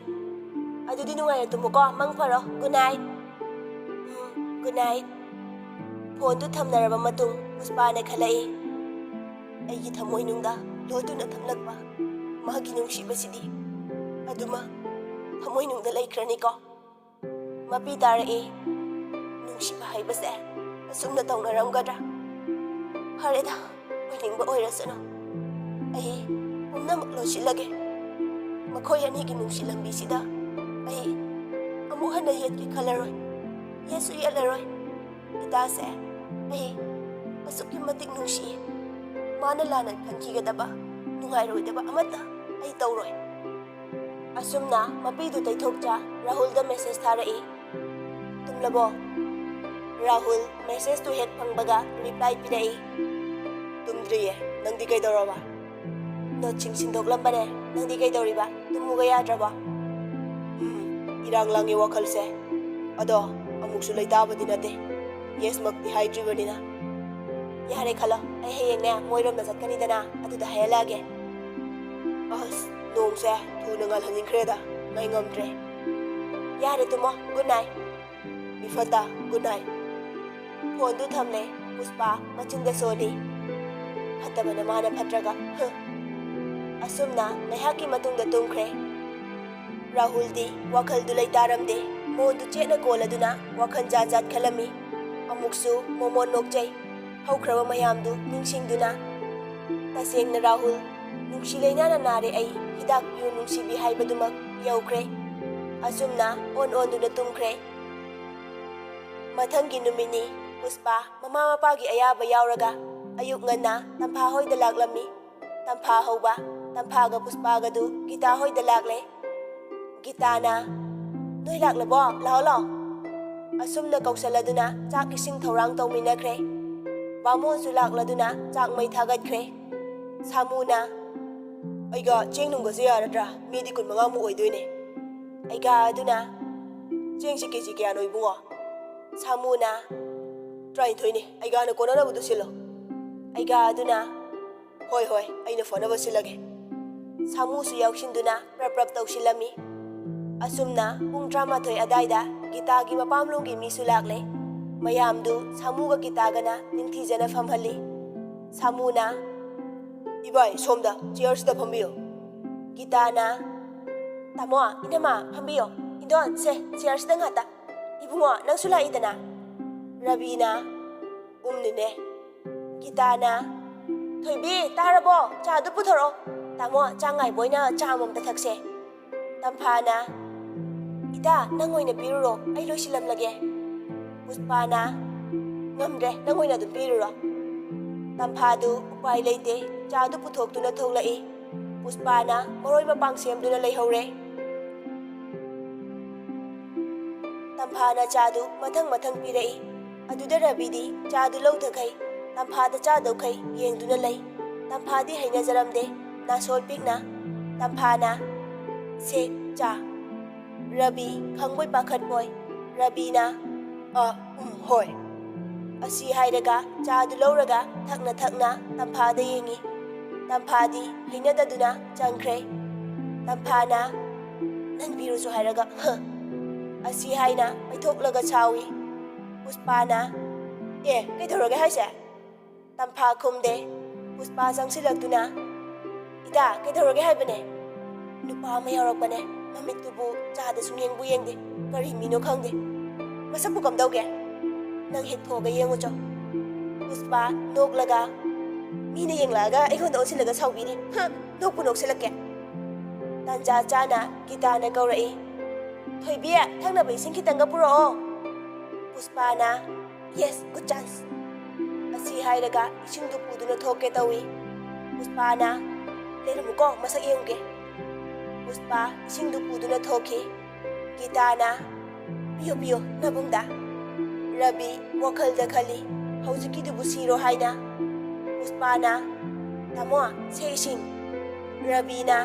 ꯑꯗꯨꯗꯤ ꯅꯨꯡꯉꯥꯏꯅ ꯇꯨꯝꯃꯨꯀꯣ, ꯃꯪ ꯐꯔꯣ꯫ Good night." "Um, good night." ꯐꯣꯟꯗꯨ ꯊꯝꯅꯔꯕ ꯃꯇꯨꯡ ꯄꯨꯁꯄꯥꯅ ꯈꯜꯂꯛꯏ, "ꯑꯩꯒꯤ ꯊꯃꯣꯏꯅꯨꯡꯗ ꯂꯣꯠꯇꯨꯅ ꯊꯝꯂꯛꯄ ꯃꯥꯒꯤ ꯅꯨꯡꯁꯤꯕꯁꯤꯗꯤ ꯑꯗꯨꯃꯛ ꯊꯃꯣꯏꯅꯨꯡꯗ ꯂꯩꯈ꯭ꯔꯅꯤꯀꯣ꯫" ꯃꯄꯤ ꯇꯥꯔꯛꯏ, "ꯅꯨꯡꯁꯤꯕ ꯍꯥꯏꯕꯁꯦ ꯑꯁꯨꯝꯅ ꯇꯧꯅꯔꯝꯒꯗ꯭ꯔꯥ? ꯐꯔꯦꯗ, ꯑꯣꯏꯅꯤꯡꯕ ꯑꯣꯏꯔꯁꯅꯨ꯫ ꯑꯩ ꯄꯨꯝꯅꯃꯛ ꯂꯣꯏꯁꯤꯜꯂꯒꯦ꯫ ꯃꯈꯣꯏ ꯑꯅꯤꯒꯤ ꯅꯨꯡꯁꯤ ꯂꯝꯕꯤꯁꯤꯗ ꯑꯩ ꯑꯃꯨꯛ ꯍꯟꯅ ꯌꯦꯠꯀꯦ ꯈꯜꯂꯔꯣꯏ, ꯌꯦꯠꯁꯨ ꯌꯦꯠꯂꯔꯣꯏ꯫ ꯏꯇꯥꯁꯦ ꯑꯩ ꯑꯁꯨꯛꯀꯤ ꯃꯇꯤꯛ ꯅꯨꯡꯁꯤꯌꯦ꯫ ꯃꯥꯅ ꯂꯥꯟꯅ ꯈꯟꯈꯤꯒꯗꯕ, ꯅꯨꯡꯉꯥꯏꯔꯣꯏꯗꯕ ꯑꯃꯠꯇ ꯑꯩ ꯇꯧꯔꯣꯏ꯫" ꯑꯁꯨꯝꯅ ꯃꯄꯤꯗꯨ ꯇꯩꯊꯣꯛꯆ ꯔꯥꯍꯨꯜꯗ ꯃꯦꯁꯦꯖ ꯊꯥꯔꯛꯏ꯫ "ꯇꯨꯝꯂꯕꯣ?" ꯔꯥꯍꯨꯜ ꯃꯦꯁꯦꯖꯇꯨ ꯍꯦꯛ ꯐꯪꯕꯒ ꯔꯤꯄ꯭ꯂꯥꯏ ꯄꯤꯔꯛꯏ꯫ "ꯇꯨꯝꯗ꯭ꯔꯤꯌꯦ꯫ ꯅꯪꯗꯤ ꯀꯩꯗꯧꯔꯕ?" "ꯅꯣꯠꯁꯤꯡ ꯁꯤꯟꯗꯣꯛꯂꯝꯕꯅꯦ꯫ ꯅꯪꯗꯤ ꯀꯩꯗꯧꯔꯤꯕ? ꯇꯨꯝꯃꯨꯒ ꯌꯥꯗ꯭ꯔꯕꯣ?" "ꯎꯝ, ꯏꯔꯥꯡ ꯂꯥꯡꯉꯦ ꯋꯥꯈꯜꯁꯦ꯫ ꯑꯗꯣ ꯑꯃꯨꯛꯁꯨ ꯂꯩꯇꯥꯕꯗꯤ ꯅꯠꯇꯦ꯫ ꯌꯦꯁꯃꯛꯇꯤ ꯍꯥꯏꯗ꯭ꯔꯤꯕꯅꯤꯅ꯫ ꯌꯥꯔꯦ ꯈꯜꯂꯣ, ꯑꯩ ꯍꯌꯦꯡꯅꯦ ꯃꯣꯏꯔꯣꯝꯗ ꯆꯠꯀꯅꯤꯗꯅ, ꯑꯗꯨꯗ ꯍꯥꯏꯍꯜꯂꯛꯑꯒꯦ꯫ ꯑꯁ, ꯅꯣꯡꯁꯦ ꯊꯨꯅ ꯉꯥꯜꯍꯟꯅꯤꯡꯈ꯭ꯔꯦꯗ, ꯉꯥꯏ ꯉꯝꯗ꯭ꯔꯦ꯫ ꯌꯥꯔꯦ ꯇꯨꯝꯃꯣ, ꯒꯨꯗ ꯅꯥꯏꯠ꯫" "ꯃꯤꯐꯠꯇ, ꯒꯨꯗ ꯅꯥꯏꯠ꯫" ꯐꯣꯟꯗꯨ ꯊꯝꯂꯦ꯫ ꯄꯨꯁꯄꯥ ꯃꯆꯤꯟꯗ ꯁꯣꯜꯂꯤ꯫ "ꯐꯠꯇꯕꯅ ꯃꯥꯅ ꯐꯠꯇ꯭ꯔꯒ, ꯍ꯫" ꯑꯁꯨꯝꯅ ꯉꯥꯏꯍꯥꯛꯀꯤ ꯃꯇꯨꯡꯗ ꯇꯨꯝꯈ꯭ꯔꯦ꯫ ꯔꯥꯍꯨꯜꯗꯤ ꯋꯥꯈꯜꯗꯨ ꯂꯩꯇꯥꯔꯝꯗꯦ꯫ ꯃꯣꯟꯗꯨ ꯆꯦꯠꯅ ꯀꯣꯜꯂꯗꯨꯅ ꯋꯥꯈꯜ ꯖꯥꯠ ꯖꯥꯠ ꯈꯜꯂꯝꯃꯤ꯫ ꯑꯃꯨꯛꯁꯨ ꯃꯣꯃꯣꯟ ꯅꯣꯛꯆꯩ꯫ ꯍꯧꯈ꯭ꯔꯕ ꯃꯌꯥꯝꯗꯨ ꯅꯤꯡꯁꯤꯡꯗꯨꯅ꯫ ꯇꯁꯦꯡꯅ ꯔꯥꯍꯨꯜ, ꯅꯨꯡꯁꯤ ꯂꯩꯅꯥꯅ ꯅꯥꯔꯦ ꯑꯩ, ꯍꯤꯗꯥꯛ ꯄꯤꯌꯨ ꯅꯨꯡꯁꯤꯕꯤ ꯍꯥꯏꯕꯗꯨꯃꯛ ꯌꯧꯈ꯭ꯔꯦ꯫ ꯑꯁꯨꯝꯅ ꯑꯣꯟ ꯑꯣꯟꯗꯨꯅ ꯇꯨꯝꯈ꯭ꯔꯦ꯫ ꯃꯊꯪꯒꯤ ꯅꯨꯃꯤꯠꯅꯤ꯫ ꯄꯨꯁꯄꯥ ꯃꯃꯥ ꯃꯄꯥꯒꯤ ꯑꯌꯥꯕ ꯌꯥꯎꯔꯒ ꯑꯌꯨꯛ ꯉꯟꯅ ꯇꯝꯐꯥ ꯍꯣꯏꯗ ꯂꯥꯛꯂꯝꯃꯤ꯫ ꯇꯝꯐꯥ ꯍꯧꯕ ꯇꯝꯐꯥꯒ ꯄꯨꯁꯄꯥꯒꯗꯨ ꯒꯤꯇꯥ ꯍꯣꯏꯗ ꯂꯥꯛꯂꯦ꯫ ꯒꯤꯇꯥꯅ, "ꯅꯣꯏ ꯂꯥꯛꯂꯕꯣ? ꯂꯥꯛꯑꯣ, ꯂꯥꯛꯑꯣ꯫" ꯑꯁꯨꯝꯅ ꯀꯧꯁꯜꯂꯗꯨꯅ ꯆꯥꯛ ꯏꯁꯤꯡ ꯊꯧꯔꯥꯡ ꯇꯧꯃꯤꯟꯅꯈ꯭ꯔꯦ꯫ ꯕꯥꯃꯣꯟꯁꯨ ꯂꯥꯛꯂꯗꯨꯅ ꯆꯥꯛ ꯃꯩ ꯊꯥꯒꯠꯈ꯭ꯔꯦ꯫ ꯁꯥꯃꯨꯅ, "ꯑꯩꯒ ꯆꯦꯡ ꯅꯨꯡꯒꯁꯦ ꯌꯥꯔꯗ꯭ꯔꯥ? ꯃꯤꯗꯤ ꯀꯨꯟ ꯃꯉꯥꯃꯨꯛ ꯑꯣꯏꯗꯣꯏꯅꯦ꯫" ꯑꯩꯒꯥ ꯑꯗꯨꯅ, "ꯆꯦꯡꯁꯤ ꯀꯦ ꯖꯤ ꯀꯌꯥꯅꯣ ꯏꯕꯨꯡꯉꯣ?" ꯁꯥꯃꯨꯅ, "ꯇꯔꯥꯅꯤꯊꯣꯏꯅꯤ, ꯑꯩꯒꯥꯅ ꯀꯣꯟꯅꯅꯕꯗꯨ ꯁꯤꯜꯂꯣ꯫" ꯑꯩꯒꯥ ꯑꯗꯨꯅ, "ꯍꯣꯏ, ꯍꯣꯏ, ꯑꯩꯅ ꯐꯅꯕ ꯁꯤꯜꯂꯒꯦ꯫" ꯁꯥꯃꯨꯁꯨ ꯌꯥꯎꯁꯤꯟꯗꯨꯅ ꯄ꯭ꯔꯞ ꯄ꯭ꯔꯞ ꯇꯧꯁꯤꯜꯂꯝꯃꯤ꯫ ꯑꯁꯨꯝꯅ ꯄꯨꯡ ꯇꯔꯥꯃꯥꯊꯣꯏ ꯑꯗꯥꯏꯗ ꯒꯤꯇꯥꯒꯤ ꯃꯄꯥꯝꯂꯣꯝꯒꯤ ꯃꯤꯁꯨ ꯂꯥꯛꯂꯦ꯫ ꯃꯌꯥꯝꯗꯨ ꯁꯥꯃꯨꯒ ꯒꯤꯇꯥꯒꯅ ꯅꯤꯡꯊꯤꯖꯅ ꯐꯝꯍꯜꯂꯤ꯫ ꯁꯥꯃꯨꯅ, "ꯏꯕꯥꯏ, ꯁꯣꯝꯗ ꯆꯤꯌꯔꯁꯤꯗ ꯐꯝꯕꯤꯌꯨ꯫" ꯒꯤꯇꯥꯅ, "ꯇꯥꯃꯣ, ꯏꯅꯝꯃ, ꯐꯝꯕꯤꯌꯣ꯫ ꯏꯟꯗꯣꯟ, ꯁꯦ, ꯆꯤꯌꯔꯁꯤꯗ ꯉꯥꯛꯇ꯫ ꯏꯕꯨꯡꯉꯣ, ꯅꯪꯁꯨ ꯂꯥꯛꯏꯗꯅ꯫" ꯔꯕꯤꯅ, "ꯎꯝꯅꯤꯅꯦ꯫" ꯒꯤꯇꯥꯅ, "ꯊꯣꯏꯕꯤ, ꯇꯥꯔꯕꯣ? ꯆꯥꯗꯨ ꯄꯨꯊꯣꯔꯛꯑꯣ꯫ ꯇꯥꯃꯣ, ꯆꯥ ꯉꯥꯏꯕ ꯑꯣꯏꯅ ꯆꯥ ꯑꯃꯃꯝꯇ ꯊꯛꯁꯦ꯫" ꯇꯝꯐꯥꯅ, "ꯏꯇꯥ, ꯅꯪ ꯑꯣꯏꯅ ꯄꯤꯔꯨꯔꯣ, ꯑꯩ ꯂꯣꯏꯁꯤꯜꯂꯝꯂꯒꯦ꯫" ꯄꯨꯁꯄꯥꯅ, "ꯉꯝꯗ꯭ꯔꯦ, ꯅꯪ ꯑꯣꯏꯅ ꯑꯗꯨꯝ ꯄꯤꯔꯨꯔꯣ꯫" ꯇꯝꯐꯥꯗꯨ ꯎꯄꯥꯏ ꯂꯩꯇꯦ, ꯆꯥꯗꯨ ꯄꯨꯊꯣꯛꯇꯨꯅ ꯊꯣꯛꯂꯛꯏ꯫ ꯄꯨꯁꯄꯥꯅ ꯃꯔꯣꯏ ꯃꯄꯥꯡ ꯁꯦꯝꯗꯨꯅ ꯂꯩꯍꯧꯔꯦ꯫ ꯇꯝꯐꯥꯅ ꯆꯥꯗꯨ ꯃꯊꯪ ꯃꯊꯪ ꯄꯤꯔꯛꯏ꯫ ꯑꯗꯨꯗ ꯔꯕꯤꯗꯤ ꯆꯥꯗꯨ ꯂꯧꯊꯈꯩ ꯇꯝꯐꯥꯗ ꯆꯥꯗꯧꯈꯩ ꯌꯦꯡꯗꯨꯅ ꯂꯩ꯫ ꯇꯝꯐꯥꯗꯤ ꯍꯩꯅꯖꯔꯝꯗꯦ꯫ ꯅꯥꯁꯣꯜ ꯄꯤꯛꯅ ꯇꯝꯐꯥꯅ, "ꯁꯦ, ꯆꯥ"꯫ ꯔꯕꯤ ꯈꯪꯕꯣꯏ ꯄꯥꯈꯠꯄꯣꯏ꯫ ꯔꯕꯤꯅ, "ꯑ, ꯎꯝ, ꯍꯣꯏ"꯫ ꯑꯁꯤ ꯍꯥꯏꯔꯒ ꯆꯥꯗꯨ ꯂꯧꯔꯒ ꯊꯛꯅ ꯊꯛꯅ ꯇꯝꯐꯥꯗ ꯌꯦꯡꯉꯤ꯫ ꯇꯝꯐꯥꯗꯤ ꯍꯩꯅꯗꯗꯨꯅ ꯆꯪꯈ꯭ꯔꯦ꯫ ꯇꯝꯐꯥꯅ, "ꯅꯟꯕꯤꯔꯨꯁꯨ ꯍꯥꯏꯔꯒ, ꯍ"꯫ ꯑꯁꯤ ꯍꯥꯏꯅ ꯄꯩꯊꯣꯛꯂꯒ ꯁꯥꯎꯏ꯫ ꯄꯨꯁꯄꯥꯅ, "ꯑꯦ, ꯀꯩꯗꯧꯔꯒꯦ ꯍꯥꯏꯁꯦ?" ꯇꯝꯐꯥ ꯈꯨꯝꯗꯦ꯫ ꯄꯨꯁꯄꯥ ꯆꯪꯁꯤꯜꯂꯛꯇꯨꯅ, "ꯏꯇꯥ, ꯀꯩꯗꯧꯔꯒꯦ ꯍꯥꯏꯕꯅꯦ?" "ꯅꯨꯄꯥ ꯑꯃ ꯌꯥꯎꯔꯛꯄꯅꯦ꯫ ꯃꯃꯤꯠꯇꯨꯕꯨ ꯆꯥꯗ ꯁꯨꯡꯌꯦꯡꯕꯨ ꯌꯦꯡꯗꯦ꯫ ꯀꯔꯤ ꯃꯤꯅꯣ ꯈꯪꯗꯦ꯫ ꯃꯁꯛꯄꯨ ꯀꯝꯗꯧꯒꯦ? ꯅꯪ ꯍꯦꯛ ꯊꯣꯛꯑꯒ ꯌꯦꯡꯉꯨꯆꯣ"꯫ ꯄꯨꯁꯄꯥ ꯅꯣꯛꯂꯒ, "ꯃꯤꯅ ꯌꯦꯡꯂꯛꯑꯒ ꯑꯩꯉꯣꯟꯗ ꯑꯣꯟꯁꯤꯜꯂꯒ ꯁꯥꯎꯕꯤꯅꯤ꯫ ꯍ, ꯅꯣꯛꯄꯨ ꯅꯣꯛꯁꯤꯜꯂꯛꯀꯦ"꯫ ꯇꯥꯟꯖꯥ ꯆꯥꯅ ꯒꯤꯇꯥꯅ ꯀꯧꯔꯛꯏ, "ꯊꯣꯏꯕꯤ, ꯊꯛꯅꯕ ꯏꯁꯤꯡ ꯈꯤꯇꯪꯒ ꯄꯨꯔꯛꯑꯣ"꯫ ꯄꯨꯁꯄꯥꯅ, "Yes, good chance"꯫ ꯑꯁꯤ ꯍꯥꯏꯔꯒ ꯏꯁꯤꯡꯗꯨ ꯄꯨꯗꯨꯅ ꯊꯣꯛꯀꯦ ꯇꯧꯏ꯫ ꯄꯨꯁꯄꯥꯅ, "ꯂꯩꯔꯝꯃꯨꯀꯣ, ꯃꯁꯛ ꯌꯦꯡꯉꯨꯒꯦ"꯫ ꯄꯨꯁꯄꯥ ꯏꯁꯤꯡꯗꯨ ꯄꯨꯗꯨꯅ ꯊꯣꯛꯈꯤ꯫ ꯒꯤꯇꯥꯅ, "ꯄꯤꯌꯣ, ꯄꯤꯌꯣ, ꯅꯕꯨꯡꯗ"꯫ ꯔꯕꯤ ꯋꯥꯈꯜꯗ ꯈꯜꯂꯤ, "ꯍꯧꯖꯤꯛꯀꯤꯗꯨꯕꯨ ꯁꯤꯔꯣ ꯍꯥꯏꯅ"꯫ ꯄꯨꯁꯄꯥꯅ, "ꯇꯥꯃꯣ, ꯁꯦ ꯏꯁꯤꯡ"꯫ ꯔꯕꯤꯅ,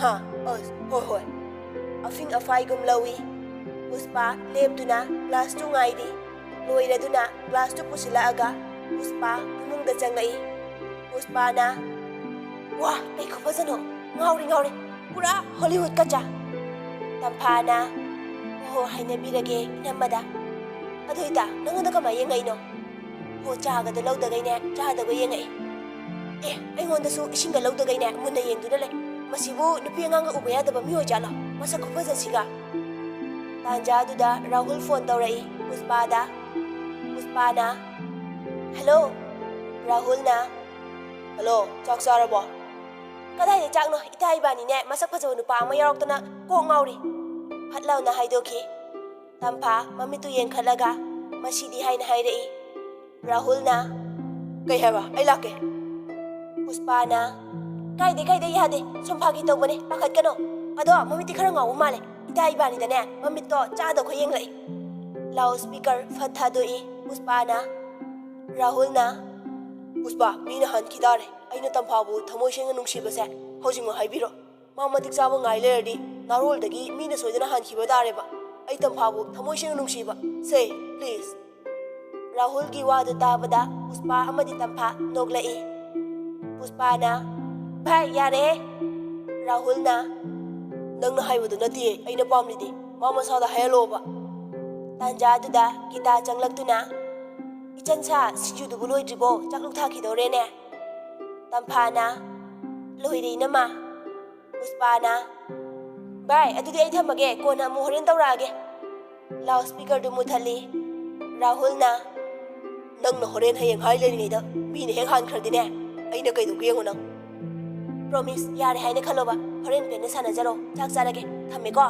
"ꯍꯥ, ꯑꯁ, ꯍꯣꯏ, ꯍꯣꯏ"꯫ ꯑꯐꯤꯡ ꯑꯐꯥꯏꯒꯨꯝ ꯂꯧꯏ꯫ ꯄꯨꯁꯄꯥ ꯂꯦꯞꯇꯨꯅ ꯒ꯭ꯂꯥꯁꯇꯨ ꯉꯥꯏꯔꯤ꯫ ꯂꯣꯏꯔꯗꯨꯅ ꯒ꯭ꯂꯥꯁꯇꯨ ꯄꯨꯁꯤꯜꯂꯛꯑꯒ ꯄꯨꯁꯄꯥ ꯏꯃꯨꯡꯗ ꯆꯪꯂꯛꯏ꯫ ꯄꯨꯁꯄꯥꯅ, "ꯋꯥ, ꯀꯩ ꯈꯨꯐꯖꯅꯣ! ꯉꯥꯎꯔꯦ, ꯉꯥꯎꯔꯦ! ꯄꯨꯔꯥ ꯍꯣꯂꯤꯋꯨꯗꯀ ꯆꯥ!" ꯇꯝꯐꯥꯅ, "ꯑꯣꯍꯣ, ꯍꯥꯏꯅꯕꯤꯔꯒꯦ ꯏꯅꯝꯃꯗ꯫ ꯑꯗꯨ ꯏꯇꯥ, ꯅꯉꯣꯟꯗ ꯀꯃꯥꯏ ꯌꯦꯡꯉꯛꯏꯅꯣ? ꯍꯣ, ꯆꯥꯒꯗꯣ ꯂꯧꯗꯒꯩꯅꯦ, ꯆꯥꯗꯕ ꯌꯦꯡꯉꯛꯏ꯫ ꯑꯦ, ꯑꯩꯉꯣꯟꯗꯁꯨ ꯏꯁꯤꯡꯒ ꯂꯧꯗꯒꯩꯅꯦ ꯃꯨꯟꯅ ꯌꯦꯡꯗꯨꯅ ꯂꯩ꯫ ꯃꯁꯤꯕꯨ ꯅꯨꯄꯤ ꯑꯉꯥꯡꯒ ꯎꯕ ꯌꯥꯗꯕ ꯃꯤ ꯑꯣꯏꯖꯥꯠꯂꯣ? ꯃꯁꯛ ꯈꯨꯐꯖꯁꯤꯒ!" ꯇꯥꯟꯖꯥꯗꯨꯗ ꯔꯥꯍꯨꯜ ꯐꯣꯟ ꯇꯧꯔꯛꯏ ꯄꯨꯁꯄꯥꯗ꯫ ꯄꯨꯁꯄꯥꯅ, "ꯍꯜꯂꯣ"꯫ ꯔꯥꯍꯨꯜꯅ, "ꯍꯜꯂꯣ, ꯆꯥꯛ ꯆꯥꯔꯕꯣ?" "ꯀꯗꯥꯏꯗ ꯆꯥꯛꯅꯣ? ꯏꯇꯥ ꯏꯕꯥꯅꯤꯅꯦ ꯃꯁꯛ ꯐꯖꯕ ꯅꯨꯄꯥ ꯑꯃ ꯌꯥꯎꯔꯛꯇꯅ ꯀꯣꯛ ꯉꯥꯎꯔꯤ"꯫ ꯐꯠ ꯂꯥꯎꯅ ꯍꯥꯏꯗꯣꯛꯈꯤ꯫ ꯇꯝꯐꯥ ꯃꯃꯤꯠꯇꯨ ꯌꯦꯡꯈꯠꯂꯒ, "ꯃꯁꯤꯗꯤ" ꯍꯥꯏꯅ ꯍꯥꯏꯔꯛꯏ꯫ ꯔꯥꯍꯨꯜꯅ, "ꯀꯩ ꯍꯥꯏꯕ? ꯑꯩ ꯂꯥꯛꯀꯦ"꯫ ꯄꯨꯁꯄꯥꯅ, "ꯀꯥꯏꯗꯦ, ꯀꯥꯏꯗꯦ, ꯌꯥꯗꯦ꯫ ꯁꯨꯝ ꯐꯥꯒꯤ ꯇꯧꯕꯅꯦ, ꯄꯥꯈꯠꯀꯅꯣ꯫ ꯑꯗꯣ ꯃꯃꯤꯠꯇꯤ ꯈꯔ ꯉꯥꯎꯕ ꯃꯥꯜꯂꯦ꯫ ꯏꯇꯥ ꯏꯕꯥꯅꯤꯗꯅꯦ ꯃꯃꯤꯠꯇꯣ ꯆꯥꯗ ꯈꯣꯏ ꯌꯦꯡꯂꯛꯏ꯫ ꯂꯥꯎꯗ ꯁ꯭ꯄꯤꯀꯔ ꯐꯠ ꯊꯥꯗꯣꯛꯏ꯫ ꯄꯨꯁꯄꯥꯅ, ꯔꯥꯍꯨꯜꯅ, "ꯄꯨꯁꯄꯥ, ꯃꯤꯅ ꯍꯥꯟꯈꯤ ꯇꯥꯔꯦ꯫ ꯑꯩꯅ ꯇꯝꯐꯥꯕꯨ ꯊꯃꯣꯏ ꯁꯦꯡꯅ ꯅꯨꯡꯁꯤꯕꯁꯦ ꯍꯧꯖꯤꯛꯃꯛ ꯍꯥꯏꯕꯤꯔꯣ꯫ ꯃꯥ ꯃꯇꯤꯛ ꯆꯥꯕ ꯉꯥꯏ ꯂꯩꯔꯗꯤ ꯅꯥꯔꯣꯜꯗꯒꯤ ꯃꯤꯅ ꯁꯣꯏꯗꯅ ꯍꯥꯟꯈꯤꯕ ꯇꯥꯔꯦꯕ꯫ ꯑꯩ ꯇꯝꯐꯥꯕꯨ ꯊꯃꯣꯏ ꯁꯦꯡꯅ ꯅꯨꯡꯁꯤꯕ꯫ Say please." ꯔꯥꯍꯨꯜꯒꯤ ꯋꯥꯗꯨ ꯇꯥꯕꯗ ꯄꯨꯁꯄꯥ ꯑꯃꯗꯤ ꯇꯝꯐꯥ ꯅꯣꯛꯂꯛꯏ꯫ ꯄꯨꯁꯄꯥꯅ, "ꯚꯥꯏ, ꯌꯥꯔꯦ!" ꯔꯥꯍꯨꯜꯅ, "ꯅꯪꯅ ꯍꯥꯏꯕꯗꯨ ꯅꯠꯇꯤꯌꯦ ꯑꯩꯅ ꯄꯥꯝꯂꯤꯗꯤ꯫ ꯃꯥ ꯃꯁꯥꯗ ꯍꯥꯏꯍꯜꯂꯣꯕ꯫" ꯇꯥꯟꯖꯥꯗꯨꯗ ꯒꯤꯇꯥ ꯆꯪꯂꯛꯇꯨꯅ, "ꯏꯆꯟ ꯁꯥ, ꯁꯤꯡꯖꯨꯗꯨꯕꯨ ꯂꯣꯏꯗ꯭ꯔꯤꯕꯣ? ꯆꯥꯛ ꯂꯨꯛ ꯊꯥꯈꯤꯗꯧꯔꯦꯅꯦ꯫" ꯇꯝꯐꯥꯅ, "ꯂꯣꯏꯔꯦ, ꯏꯅꯝꯃ꯫" ꯄꯨꯁꯄꯥꯅ, "ꯚꯥꯏ, ꯑꯗꯨꯗꯤ ꯑꯩ ꯊꯝꯃꯒꯦ, ꯀꯣꯟꯅ ꯑꯃꯨꯛ ꯍꯣꯔꯦꯟ ꯇꯧꯔꯛꯑꯒꯦ꯫" ꯂꯥꯎꯗ ꯁ꯭ꯄꯤꯀꯔꯗꯨ ꯃꯨꯠꯊꯠꯂꯤ꯫ ꯔꯥꯍꯨꯜꯅ, "ꯅꯪꯅ ꯍꯣꯔꯦꯟ ꯍꯌꯦꯡ ꯍꯥꯏ ꯂꯩꯔꯤꯉꯩꯗ ꯃꯤꯅ ꯍꯦꯛ ꯍꯥꯟꯈ꯭ꯔꯗꯤꯅꯦ, ꯑꯩꯅ ꯀꯩꯗꯧꯒꯦ ꯌꯦꯡꯉꯨ ꯅꯪ꯫" "ꯄ꯭ꯔꯣꯃꯤꯁ, ꯌꯥꯔꯦ ꯍꯥꯏꯅ ꯈꯜꯂꯣꯕ꯫ ꯍꯣꯔꯦꯟ ꯄꯦꯟꯅ ꯁꯥꯟꯅꯖꯔꯣ꯫ ꯆꯥꯛ ꯆꯥꯔꯒꯦ꯫ ꯊꯝꯃꯦꯀꯣ꯫"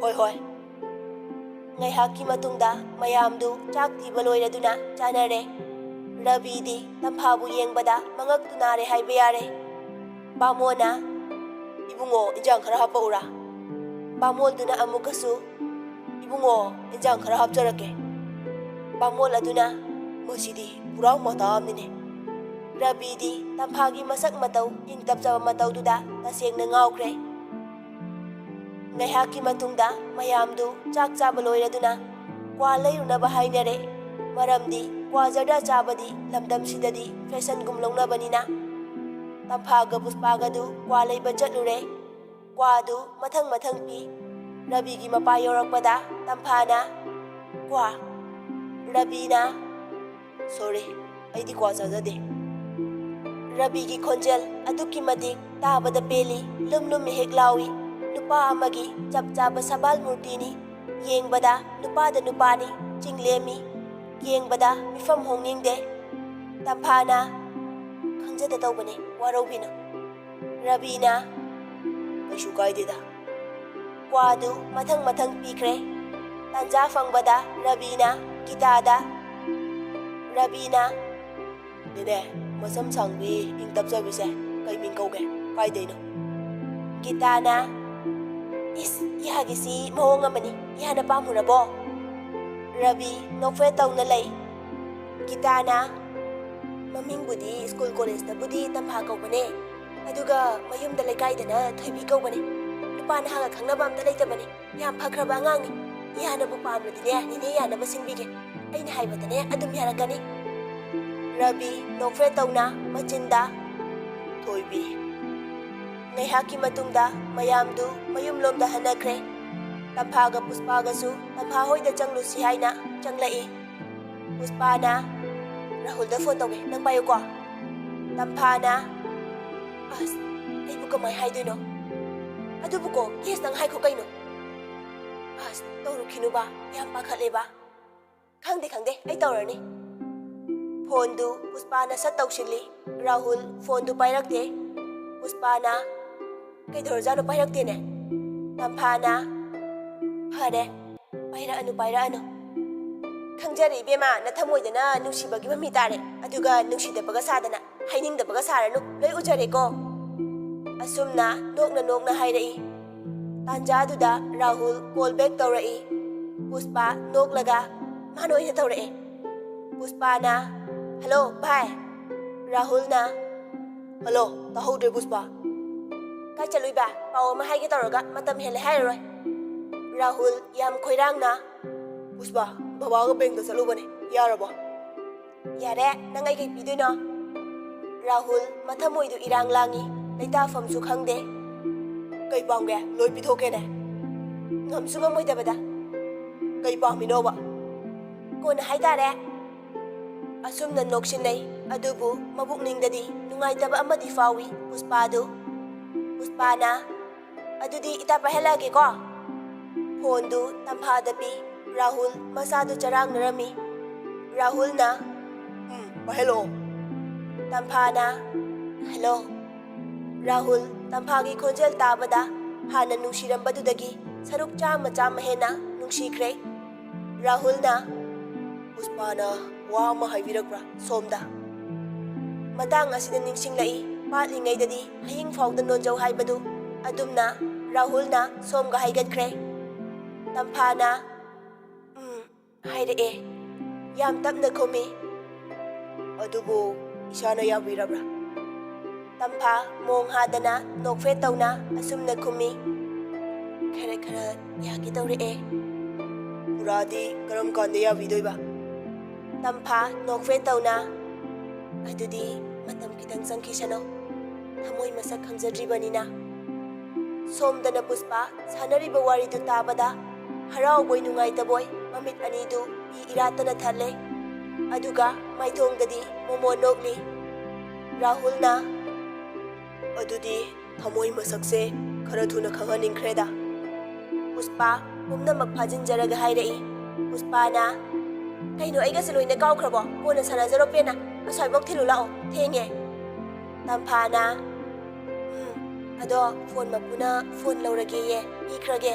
"ꯍꯣꯏ, ꯍꯣꯏ꯫" ꯉꯥꯏꯍꯥꯛꯀꯤ ꯃꯇꯨꯡꯗ ꯃꯌꯥꯝꯗꯨ ꯆꯥꯛ ꯊꯤꯕ ꯂꯣꯏꯔꯗꯨꯅ ꯆꯥꯅꯔꯦ꯫ ꯔꯕꯤꯗꯤ ꯇꯝꯐꯥꯕꯨ ꯌꯦꯡꯕꯗ ꯃꯉꯛꯇꯨ ꯅꯥꯔꯦ ꯍꯥꯏꯕ ꯌꯥꯔꯦ꯫ ꯕꯥꯃꯣꯟꯅ, "ꯏꯕꯨꯡꯉꯣ, ꯏꯟꯖꯥꯡ ꯈꯔ ꯍꯥꯞꯄꯛꯎꯔꯥ?" ꯕꯥꯃꯣꯟꯗꯨꯅ ꯑꯃꯨꯛꯀꯁꯨ, "ꯏꯕꯨꯡꯉꯣ, ꯏꯟꯖꯥꯡ ꯈꯔ ꯍꯥꯞꯆꯔꯛꯀꯦ꯫" ꯕꯥꯃꯣꯟ ꯑꯗꯨꯅ, "ꯃꯁꯤꯗꯤ ꯄꯨꯔꯥ ꯃꯇꯥ ꯑꯃꯅꯤꯅꯦ꯫" ꯔꯕꯤꯗꯤ ꯇꯝꯐꯥꯒꯤ ꯃꯁꯛ ꯃꯇꯧ, ꯏꯪ ꯇꯞꯆꯕ ꯃꯇꯧꯗꯨꯗ ꯇꯁꯦꯡꯅ ꯉꯥꯎꯈ꯭ꯔꯦ꯫ ꯉꯥꯏꯍꯥꯛꯀꯤ ꯃꯇꯨꯡꯗ ꯃꯌꯥꯝꯗꯨ ꯆꯥꯛ ꯆꯥꯕ ꯂꯣꯏꯔꯗꯨꯅ ꯀ꯭ꯋꯥ ꯂꯩꯔꯨꯅꯕ ꯍꯥꯏꯅꯔꯦ꯫ ꯃꯔꯝꯗꯤ ꯀ꯭ꯋꯥ ꯖꯔꯗꯥ ꯆꯥꯕꯗꯤ ꯂꯝꯗꯝꯁꯤꯗꯗꯤ ꯐꯦꯁꯟꯒꯨꯝ ꯂꯧꯅꯕꯅꯤꯅ꯫ ꯇꯝꯐꯥꯒ ꯄꯨꯁꯄꯥꯒꯗꯨ ꯀ꯭ꯋꯥ ꯂꯩꯕ ꯆꯠꯂꯨꯔꯦ꯫ ꯀ꯭ꯋꯥꯗꯨ ꯃꯊꯪ ꯃꯊꯪ ꯄꯤ꯫ ꯔꯕꯤꯒꯤ ꯃꯄꯥ ꯌꯧꯔꯛꯄꯗ ꯇꯝꯐꯥꯅ ꯀ꯭ꯋꯥ, ꯔꯕꯤꯅ, "Sorry, ꯑꯩꯗꯤ ꯀ꯭ꯋꯥ ꯆꯥꯖꯗꯦ꯫" ꯔꯕꯤꯒꯤ ꯈꯣꯟꯖꯦꯜ ꯑꯗꯨꯛꯀꯤ ꯃꯇꯤꯛ ꯇꯥꯕꯗ ꯄꯦꯜꯂꯤ, ꯂꯨꯝ ꯂꯨꯝ ꯍꯦꯛ ꯂꯥꯎꯏ꯫ ꯅꯨꯄꯥ ꯑꯃꯒꯤ ꯆꯞ ꯆꯥꯕ ꯁꯕꯥꯜ ꯃꯨꯔꯇꯤꯅꯤ꯫ ꯌꯦꯡꯕꯗ ꯅꯨꯄꯥꯗ ꯅꯨꯄꯥꯅꯤ, ꯆꯤꯡꯂꯦꯝꯃꯤ꯫ ꯌꯦꯡꯕꯗ ꯃꯤꯐꯝ ꯍꯣꯡꯅꯤꯡꯗꯦ꯫ ꯇꯝꯐꯥꯅ, "ꯈꯪꯖꯗ ꯇꯧꯕꯅꯦ, ꯋꯥꯔꯧꯕꯤꯅꯨ꯫" ꯔꯕꯤꯅ, "ꯀꯩꯁꯨ ꯀꯥꯏꯗꯦꯗ꯫" ꯀ꯭ꯋꯥꯗꯨ ꯃꯊꯪ ꯃꯊꯪ ꯄꯤꯈ꯭ꯔꯦ꯫ ꯇꯥꯟꯖꯥ ꯐꯪꯕꯗ ꯔꯕꯤꯅ ꯒꯤꯇꯥꯗ, ꯔꯕꯤꯅ, "ꯅꯦꯅꯦ, ꯃꯁꯝ ꯁꯥꯡꯕꯤ ꯏꯪ ꯇꯞꯆꯕꯤꯁꯦ ꯀꯩ ꯃꯤꯡ ꯀꯧꯒꯦ? ꯀꯥꯏꯗꯩꯅꯣ?" ꯒꯤꯇꯥꯅ, ꯏꯁ, ꯏꯍꯥꯒꯤꯁꯤ ꯃꯑꯣꯡ ꯑꯃꯅꯤ꯫ ꯏꯍꯥꯅ ꯄꯥꯝꯃꯨꯔꯕꯣ? ꯔꯕꯤ ꯅꯣꯛꯐꯦꯠ ꯇꯧꯅ ꯂꯩ꯫ ꯒꯤꯇꯥꯅ, "ꯃꯃꯤꯡꯕꯨꯗꯤ ꯁ꯭ꯀꯨꯜ ꯀꯣꯂꯦꯖꯇꯕꯨꯗꯤ ꯇꯝꯐꯥ ꯀꯧꯕꯅꯦ, ꯑꯗꯨꯒ ꯃꯌꯨꯝꯗ ꯂꯩꯀꯥꯏꯗꯅ ꯊꯣꯏꯕꯤ ꯀꯧꯕꯅꯦ꯫ ꯅꯨꯄꯥ ꯅꯍꯥꯒ ꯈꯪꯅꯕ ꯑꯝꯇ ꯂꯩꯇꯕꯅꯦ꯫ ꯌꯥꯝ ꯐꯈ꯭ꯔꯕ ꯑꯉꯥꯡꯅꯤ꯫ ꯏꯍꯥꯅꯕꯨ ꯄꯥꯝꯂꯗꯤꯅꯦ, ꯅꯦꯅꯦ ꯌꯥꯅꯕ ꯁꯤꯟꯕꯤꯒꯦ꯫ ꯑꯩꯅ ꯍꯥꯏꯕꯗꯅꯦ ꯑꯗꯨꯝ ꯌꯥꯔꯛꯀꯅꯤ꯫" ꯔꯕꯤ ꯅꯣꯛꯐꯦꯠ ꯇꯧꯅ ꯃꯆꯤꯟꯗ, "ꯊꯣꯏꯕꯤ꯫" ꯉꯥꯏꯍꯥꯛꯀꯤ ꯃꯇꯨꯡꯗ ꯃꯌꯥꯝꯗꯨ ꯃꯌꯨꯝꯂꯣꯝꯗ ꯍꯟꯅꯈ꯭ꯔꯦ꯫ ꯇꯝꯐꯥꯒ ꯄꯨꯁꯄꯥꯒꯁꯨ ꯇꯝꯐꯥ ꯍꯣꯏꯗ ꯆꯪꯂꯨꯁꯤ ꯍꯥꯏꯅ ꯆꯪꯂꯛꯏ꯫ ꯄꯨꯁꯄꯥꯅ, "ꯔꯥꯍꯨꯜꯗ ꯐꯣꯟ ꯇꯧꯒꯦ, ꯅꯪ ꯄꯥꯏꯌꯨꯀꯣ꯫" ꯇꯝꯐꯥꯅ, "ꯑꯁ, ꯑꯩꯕꯨ ꯀꯃꯥꯏ ꯍꯥꯏꯗꯣꯏꯅꯣ? ꯑꯗꯨꯕꯨꯀꯣ, ꯀꯦꯁꯇꯪ ꯍꯥꯏꯈꯣ ꯀꯩꯅꯣ꯫" "ꯑꯁ, ꯇꯧꯔꯨꯈꯤꯅꯨꯕ, ꯌꯥꯝ ꯄꯥꯈꯠꯂꯦꯕ꯫" "ꯈꯪꯗꯦ, ꯈꯪꯗꯦ, ꯑꯩ ꯇꯧꯔꯅꯤ꯫" ꯐꯣꯟꯗꯨ ꯄꯨꯁꯄꯥꯅ ꯁꯠ ꯇꯧꯁꯤꯜꯂꯤ꯫ ꯔꯥꯍꯨꯜ ꯐꯣꯟꯗꯨ ꯄꯥꯏꯔꯛꯇꯦ꯫ ꯄꯨꯁꯄꯥꯅ, "ꯀꯩꯗꯧꯔꯖꯥꯠꯅꯣ, ꯄꯥꯏꯔꯛꯇꯦꯅꯦ?" ꯇꯝꯐꯥꯅ, "ꯐꯔꯦ, ꯄꯥꯏꯔꯛꯑꯅꯨ, ꯄꯥꯏꯔꯛꯑꯅꯨ꯫ ꯈꯪꯖꯔꯦ ꯏꯕꯦꯝꯃ, ꯅꯊꯃꯣꯏꯗꯅ ꯅꯨꯡꯁꯤꯕꯒꯤ ꯃꯃꯤ ꯇꯥꯔꯦ, ꯑꯗꯨꯒ ꯅꯨꯡꯁꯤꯗꯕꯒ ꯁꯥꯗꯅ, ꯍꯥꯏꯅꯤꯡꯗꯕꯒ ꯁꯥꯔꯅꯨ, ꯂꯣꯏ ꯎꯖꯔꯦꯀꯣ꯫" ꯑꯁꯨꯝꯅ ꯅꯣꯛꯅ ꯅꯣꯛꯅ ꯍꯥꯏꯔꯛꯏ꯫ ꯇꯥꯟꯖꯥꯗꯨꯗ ꯔꯥꯍꯨꯜ ꯀꯣꯜ ꯕꯦꯛ ꯇꯧꯔꯛꯏ꯫ ꯄꯨꯁꯄꯥ ꯅꯣꯛꯂꯒ ꯃꯥꯅ ꯑꯣꯏꯅ ꯇꯧꯔꯛꯑꯦ꯫ ꯄꯨꯁꯄꯥꯅ, "ꯍꯜꯂꯣ ꯚꯥꯏ꯫" ꯔꯥꯍꯨꯜꯅ, "ꯍꯜꯂꯣ, ꯇꯥꯍꯧꯗ꯭ꯔꯦ ꯄꯨꯁꯄꯥ꯫" "ꯀꯥꯏ ꯆꯠꯂꯨꯏꯕ? ꯄꯥꯎ ꯑꯃ ꯍꯥꯏꯒꯦ ꯇꯧꯔꯒ ꯃꯇꯝ ꯍꯦꯜꯂꯦ ꯍꯥꯏꯔꯔꯣꯏ꯫" ꯔꯥꯍꯨꯜ ꯌꯥꯝ ꯈꯣꯏꯔꯥꯡꯅ, "ꯄꯨꯁꯄꯥ, ꯕꯕꯥꯒ ꯕꯦꯡꯗ ꯆꯠꯂꯨꯕꯅꯦ, ꯌꯥꯔꯕꯣ?" "ꯌꯥꯔꯦ, ꯅꯪ ꯑꯩ ꯀꯩ ꯄꯤꯗꯣꯏꯅꯣ?" ꯔꯥꯍꯨꯜ ꯃꯊꯃꯣꯏꯗꯨ ꯏꯔꯥꯡ ꯂꯥꯡꯉꯤ, ꯂꯩꯇꯥꯐꯝꯁꯨ ꯈꯪꯗꯦ꯫ "ꯀꯩ ꯄꯥꯝꯒꯦ? ꯂꯣꯏ ꯄꯤꯊꯣꯛꯀꯦꯅꯦ꯫" "ꯉꯝꯁꯨ ꯉꯝꯃꯣꯏꯗꯕꯗ꯫" "ꯀꯩ ꯄꯥꯝꯃꯤꯅꯣꯕ?" "ꯀꯣꯟꯅ ꯍꯥꯏꯇꯥꯔꯦ꯫" ꯑꯁꯨꯝꯅ ꯅꯣꯛꯁꯤꯟꯅꯩ, ꯑꯗꯨꯕꯨ ꯃꯕꯨꯛꯅꯤꯡꯗꯗꯤ ꯅꯨꯡꯉꯥꯏꯇꯕ ꯑꯃꯗꯤ ꯐꯥꯎꯏ ꯄꯨꯁꯄꯥꯗꯨ꯫ ꯄꯨꯁꯄꯥꯅ, "ꯑꯗꯨꯗꯤ ꯏꯇꯥ ꯄꯥꯏꯍꯜꯂꯛꯑꯒꯦꯀꯣ꯫" ꯐꯣꯟꯗꯨ ꯇꯝꯐꯥꯗ ꯄꯤ꯫ ꯔꯥꯍꯨꯜ ꯃꯁꯥꯗꯨ ꯆꯔꯥꯡꯅꯔꯝꯃꯤ꯫ ꯔꯥꯍꯨꯜꯅ, "ꯎꯝ, ꯄꯥꯏꯍꯜꯂꯛꯑꯣ꯫" ꯇꯝꯐꯥꯅ, "ꯍꯜꯂꯣ꯫" ꯔꯥꯍꯨꯜ ꯇꯝꯐꯥꯒꯤ ꯈꯣꯟꯖꯦꯜ ꯇꯥꯕꯗ ꯍꯥꯟꯅ ꯅꯨꯡꯁꯤꯔꯝꯕꯗꯨꯗꯒꯤ ꯁꯔꯨꯛ ꯆꯥꯝꯃ ꯆꯥꯝꯃ ꯍꯦꯟꯅ ꯅꯨꯡꯁꯤꯈ꯭ꯔꯦ꯫ ꯔꯥꯍꯨꯜꯅ, "ꯄꯨꯁꯄꯥꯅ ꯋꯥ ꯑꯃ ꯍꯥꯏꯕꯤꯔꯛꯄ꯭ꯔꯥ ꯁꯣꯝꯗ?" ꯃꯇꯥꯡ ꯑꯁꯤꯗ ꯅꯤꯡꯁꯤꯡꯂꯛꯏ, ꯄꯥꯠꯂꯤꯉꯩꯗꯗꯤ ꯍꯌꯤꯡ ꯐꯥꯎꯗ ꯅꯣꯟꯖꯧ ꯍꯥꯏꯕꯗꯨ꯫ ꯑꯗꯨꯝꯅ ꯔꯥꯍꯨꯜꯅ ꯁꯣꯝꯒ ꯍꯥꯏꯒꯠꯈ꯭ꯔꯦ꯫ ꯇꯝꯐꯥꯅ "ꯎꯝ" ꯍꯥꯏꯔꯛꯑꯦ꯫ ꯌꯥꯝ ꯇꯞꯅ ꯈꯨꯝꯃꯤ꯫ "ꯑꯗꯨꯕꯨ ꯏꯁꯥꯅ ꯌꯥꯕꯤꯔꯕ꯭ꯔꯥ?" ꯇꯝꯐꯥ ꯃꯣꯡ ꯍꯥꯗꯅ ꯅꯣꯛꯐꯦꯠ ꯇꯧꯅ ꯑꯁꯨꯝꯅ ꯈꯨꯝꯃꯤ꯫ "ꯈꯔ ꯈꯔ ꯌꯥꯒꯦ ꯇꯧꯔꯛꯑꯦ꯫" "ꯄꯨꯔꯥꯗꯤ ꯀꯔꯝ ꯀꯥꯟꯗ ꯌꯥꯕꯤꯗꯣꯏꯕ?" ꯇꯝꯐꯥ ꯅꯣꯛꯐꯦꯠ ꯇꯧꯅ, "ꯑꯗꯨꯗꯤ ꯃꯇꯝ ꯈꯤꯇꯪ ꯆꯪꯈꯤꯁꯅꯨ, ꯊꯃꯣꯏ ꯃꯁꯛ ꯈꯪꯖꯗ꯭ꯔꯤꯕꯅꯤꯅ꯫" ꯁꯣꯝꯗꯅ ꯄꯨꯁꯄꯥ ꯁꯥꯟꯅꯔꯤꯕ ꯋꯥꯔꯤꯗꯨ ꯇꯥꯕꯗ ꯍꯔꯥꯎꯕꯣꯏ ꯅꯨꯡꯉꯥꯏꯇꯕꯣꯏ ꯃꯃꯤꯠ ꯑꯅꯤꯗꯨ ꯄꯤ ꯏꯔꯥꯠꯇꯅ ꯊꯜꯂꯦ꯫ ꯑꯗꯨꯒ ꯃꯥꯏꯊꯣꯡꯗꯗꯤ ꯃꯣꯃꯣꯟ ꯅꯣꯛꯂꯤ꯫ ꯔꯥꯍꯨꯜꯅ, "ꯑꯗꯨꯗꯤ ꯊꯃꯣꯏ ꯃꯁꯛꯁꯦ ꯈꯔ ꯊꯨꯅ ꯈꯪꯍꯟꯅꯤꯡꯈ꯭ꯔꯦꯗ꯫" ꯄꯨꯁꯄꯥ ꯄꯨꯝꯅꯃꯛ ꯐꯥꯖꯤꯟꯖꯔꯒ ꯍꯥꯏꯔꯛꯏ꯫ ꯄꯨꯁꯄꯥꯅ, "ꯀꯩꯅꯣ, ꯑꯩꯒꯁꯦ ꯂꯣꯏꯅ ꯀꯥꯎꯈ꯭ꯔꯕꯣ? ꯀꯣꯟꯅ ꯁꯥꯟꯅꯖꯔꯣ ꯄꯦꯟꯅ꯫ ꯑꯁ꯭ꯋꯥꯏꯐꯥꯎ ꯊꯤꯜꯂꯨ ꯂꯥꯛꯑꯣ, ꯊꯦꯡꯉꯦ꯫" ꯇꯝꯐꯥꯅ, "ꯎꯝ, ꯑꯗꯣ ꯐꯣꯟ ꯃꯄꯨꯅ ꯐꯣꯟ ꯂꯧꯔꯒꯦꯌꯦ, ꯄꯤꯈ꯭ꯔꯒꯦ꯫"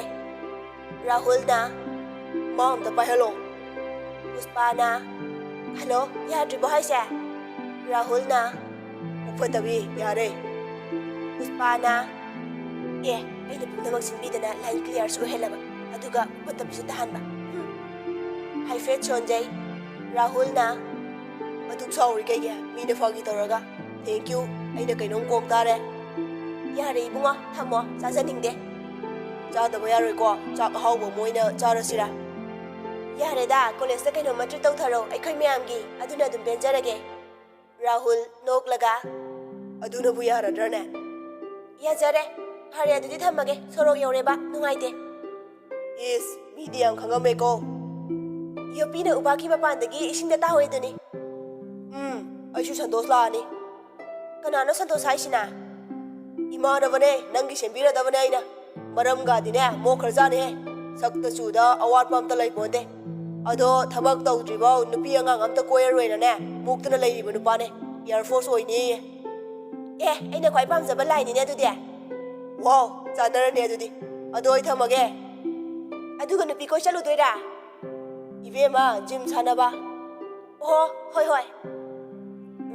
ꯔꯥꯍꯨꯜꯅ, "ꯃꯥ ꯑꯝꯇ ꯄꯥꯏꯍꯜꯂꯣ꯫" ꯄꯨꯁꯄꯥꯅ, "ꯍꯜꯂꯣ, ꯌꯥꯗ꯭ꯔꯤꯕꯣ ꯍꯥꯏꯁꯦ?" ꯔꯥꯍꯨꯜꯅ, "ꯃꯨꯛꯐꯠꯇꯕꯤ, ꯌꯥꯔꯦ꯫" ꯄꯨꯁꯄꯥꯅ, "ꯑꯦ, ꯑꯩꯅ ꯄꯨꯝꯅꯃꯛ ꯁꯤꯟꯕꯤꯗꯅ ꯂꯥꯏꯟ ꯀ꯭ꯂꯤꯌꯥꯔꯁꯨ ꯑꯣꯏꯍꯜꯂꯕ, ꯑꯗꯨꯒ ꯃꯨꯛꯐꯠꯇꯕꯤꯁꯨ ꯇꯥꯍꯟꯕ꯫ ꯍꯨꯝ꯫ ꯍꯥꯏꯐꯦꯠ ꯁꯣꯟꯖꯩ꯫" ꯔꯥꯍꯨꯜꯅ, "ꯑꯗꯨꯛ ꯁꯥꯎꯔꯤ ꯀꯩꯒꯤ? ꯃꯤꯅ ꯐꯥꯒꯤ ꯇꯧꯔꯒ꯫ Thank you, ꯑꯩꯅ ꯀꯩꯅꯣꯝ ꯀꯣꯡ ꯇꯥꯔꯦ꯫" "ꯌꯥꯔꯦ ꯏꯕꯨꯡꯉꯣ, ꯊꯝꯃꯣ, ꯆꯥꯖꯅꯤꯡꯗꯦ꯫" "ꯆꯥꯗꯕ ꯌꯥꯔꯣꯏꯀꯣ, ꯆꯥꯛ ꯑꯍꯥꯎꯕ ꯑꯃ ꯑꯣꯏꯅ ꯆꯥꯔꯁꯤꯔꯥ?" "ꯌꯥꯔꯦꯗ, ꯀꯣꯂꯦꯖꯇ ꯀꯩꯅꯣꯝꯃ treat ꯇꯧꯊꯔꯣ, ꯑꯩꯈꯣꯏ ꯃꯌꯥꯝꯒꯤ, ꯑꯗꯨꯅ ꯑꯗꯨꯝ ꯄꯦꯟꯖꯔꯒꯦ꯫" ꯔꯥꯍꯨꯜ ꯅꯣꯛꯂꯒ, "ꯑꯗꯨꯅꯕꯨ ꯌꯥꯔꯗ꯭ꯔꯅꯦ?" "ꯌꯥꯖꯔꯦ꯫ ꯐꯔꯦ, ꯑꯗꯨꯗꯤ ꯊꯝꯃꯒꯦ, ꯁꯣꯔꯣꯛ ꯌꯧꯔꯦꯕ, ꯅꯨꯡꯉꯥꯏꯇꯦ꯫" "ꯏꯁ, ꯃꯤꯗꯤ ꯌꯥꯝ ꯈꯪꯉꯝꯃꯦꯀꯣ꯫" "ꯌꯣꯄꯤꯅ ꯎꯕꯥꯛꯀꯤ ꯃꯄꯥꯟꯗꯒꯤ ꯏꯁꯤꯡꯗ ꯇꯥꯍꯧꯏꯗꯨꯅꯤ꯫" "ꯎꯝ, ꯑꯩꯁꯨ ꯁꯟꯇꯣꯁ ꯂꯥꯛꯑꯅꯤ꯫" "ꯀꯅꯥꯅꯣ ꯁꯟꯇꯣꯁ ꯍꯥꯏꯁꯤꯅ?" "ꯏꯃꯥꯟꯅꯕꯅꯦ, ꯅꯪꯒꯤ ꯁꯦꯝꯕꯤꯔꯗꯕꯅꯦ ꯑꯩꯅ꯫ ꯃꯔꯝꯒꯗꯤꯅꯦ, ꯃꯣꯛꯈ꯭ꯔꯖꯥꯠꯅꯦꯍꯦ꯫ ꯁꯛꯇ ꯆꯨꯗ ꯑꯋꯥꯠꯄ ꯑꯝꯇ ꯂꯩꯄꯣꯟꯇꯦ꯫ ꯑꯗꯣ ꯊꯕꯛ ꯇꯧꯗ꯭ꯔꯤꯐꯥꯎ ꯅꯨꯄꯤ ꯑꯉꯥꯡ ꯑꯝꯇ ꯀꯣꯏꯔꯔꯣꯏꯅꯅꯦ, ꯃꯨꯛꯇꯅ ꯂꯩꯔꯤꯕ ꯅꯨꯄꯥꯅꯦ꯫ Air Force ꯑꯣꯏꯅꯤꯌꯦ꯫" "ꯑꯦ, ꯑꯩꯅ ꯈ꯭ꯋꯥꯏ ꯄꯥꯝꯖꯕ ꯂꯥꯏꯟꯅꯤꯅꯦ ꯑꯗꯨꯗꯤ꯫" "ꯋꯥꯎ, ꯆꯥꯟꯅꯔꯅꯤ ꯑꯗꯨꯗꯤ꯫ ꯑꯗꯣ ꯑꯩ ꯊꯝꯃꯒꯦ꯫" "ꯑꯗꯨꯒ ꯅꯨꯄꯤ ꯀꯣꯏ ꯆꯠꯂꯨꯗꯣꯏꯔꯥ?" "ꯏꯕꯦꯝꯃ, ꯖꯤꯝ ꯁꯥꯟꯅꯕ꯫" "ꯑꯣꯍꯣ, ꯍꯣꯏ, ꯍꯣꯏ꯫"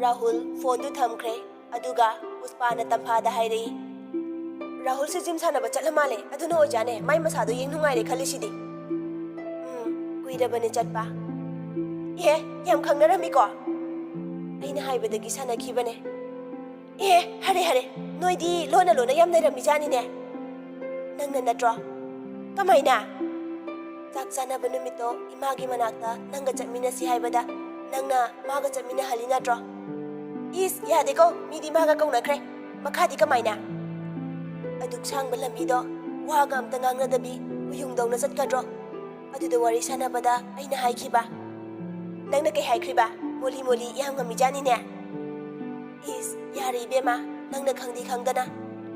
ꯔꯥꯍꯨꯜ ꯐꯣꯟꯗꯨ ꯊꯝꯈ꯭ꯔꯦ, ꯑꯗꯨꯒ ꯄꯨꯁꯄꯥꯅ ꯇꯝꯐꯥꯗ ꯍꯥꯏꯔꯛꯏ, ꯔꯥꯍꯨꯜꯁꯦ ꯖꯤꯝ ꯁꯥꯟꯅꯕ ꯆꯠꯂ ꯃꯥꯜꯂꯦ꯫ ꯑꯗꯨꯅ ꯑꯣꯏꯖꯥꯠꯅꯦ ꯃꯥꯏ ꯃꯁꯥꯗꯣ ꯌꯦꯡ ꯅꯨꯡꯉꯥꯏꯔꯦ ꯈꯜꯂꯤꯁꯤꯗꯤ꯫ ꯎꯝ, ꯀꯨꯏꯔꯕꯅꯦ ꯆꯠꯄ꯫ ꯑꯦ, ꯌꯥꯝ ꯈꯪꯅꯔꯝꯃꯤꯀꯣ? ꯑꯩꯅ ꯍꯥꯏꯕꯗꯒꯤ ꯁꯥꯟꯅꯈꯤꯕꯅꯦ꯫ ꯑꯦ, ꯍꯔꯦ, ꯍꯔꯦ, ꯅꯣꯏꯗꯤ ꯂꯣꯟꯅ ꯂꯣꯟꯅ ꯌꯥꯝ ꯅꯩꯔꯝꯃꯤꯖꯥꯠꯅꯤꯅꯦ꯫ ꯅꯪꯅ ꯅꯠꯇ꯭ꯔꯣ? ꯀꯃꯥꯏꯅ? ꯆꯥꯛ ꯆꯥꯅꯕ ꯅꯨꯃꯤꯠꯇꯣ ꯏꯃꯥꯒꯤ ꯃꯅꯥꯛꯇ ꯅꯪꯒ ꯆꯠꯃꯤꯟꯅꯁꯤ ꯍꯥꯏꯕꯗ ꯅꯪꯅ ꯃꯥꯒ ꯆꯠꯃꯤꯟꯅꯍꯜꯂꯤ ꯅꯠꯇ꯭ꯔꯣ? ꯏꯁ, ꯌꯥꯗꯦꯀꯣ, ꯃꯤꯗꯤ ꯃꯥꯒ ꯀꯧꯅꯈ꯭ꯔꯦ꯫ ꯃꯈꯥꯗꯤ ꯀꯃꯥꯏꯅ? ꯑꯗꯨꯛ ꯁꯥꯡꯕ ꯂꯝꯕꯤꯗꯣ ꯋꯥꯒ ꯑꯝꯇ ꯉꯥꯡꯅꯗꯕꯤ ꯃꯌꯨꯡꯗꯧꯅ ꯆꯠꯀꯗ꯭ꯔꯣ? ꯑꯗꯨꯗ ꯋꯥꯔꯤ ꯁꯥꯟꯅꯕꯗ ꯑꯩꯅ ꯍꯥꯏꯈꯤꯕ꯫ ꯅꯪꯅ ꯀꯩ ꯍꯥꯏꯈ꯭ꯔꯤꯕ? ꯃꯣꯂꯤ ꯃꯣꯂꯤ ꯌꯥꯝ ꯉꯝꯃꯤꯖꯥꯠꯅꯤꯅꯦ꯫ ꯏꯁ, ꯌꯥꯔꯦ ꯏꯕꯦꯝꯃ, ꯅꯪꯅ ꯈꯪꯗꯤ ꯈꯪꯗꯅ꯫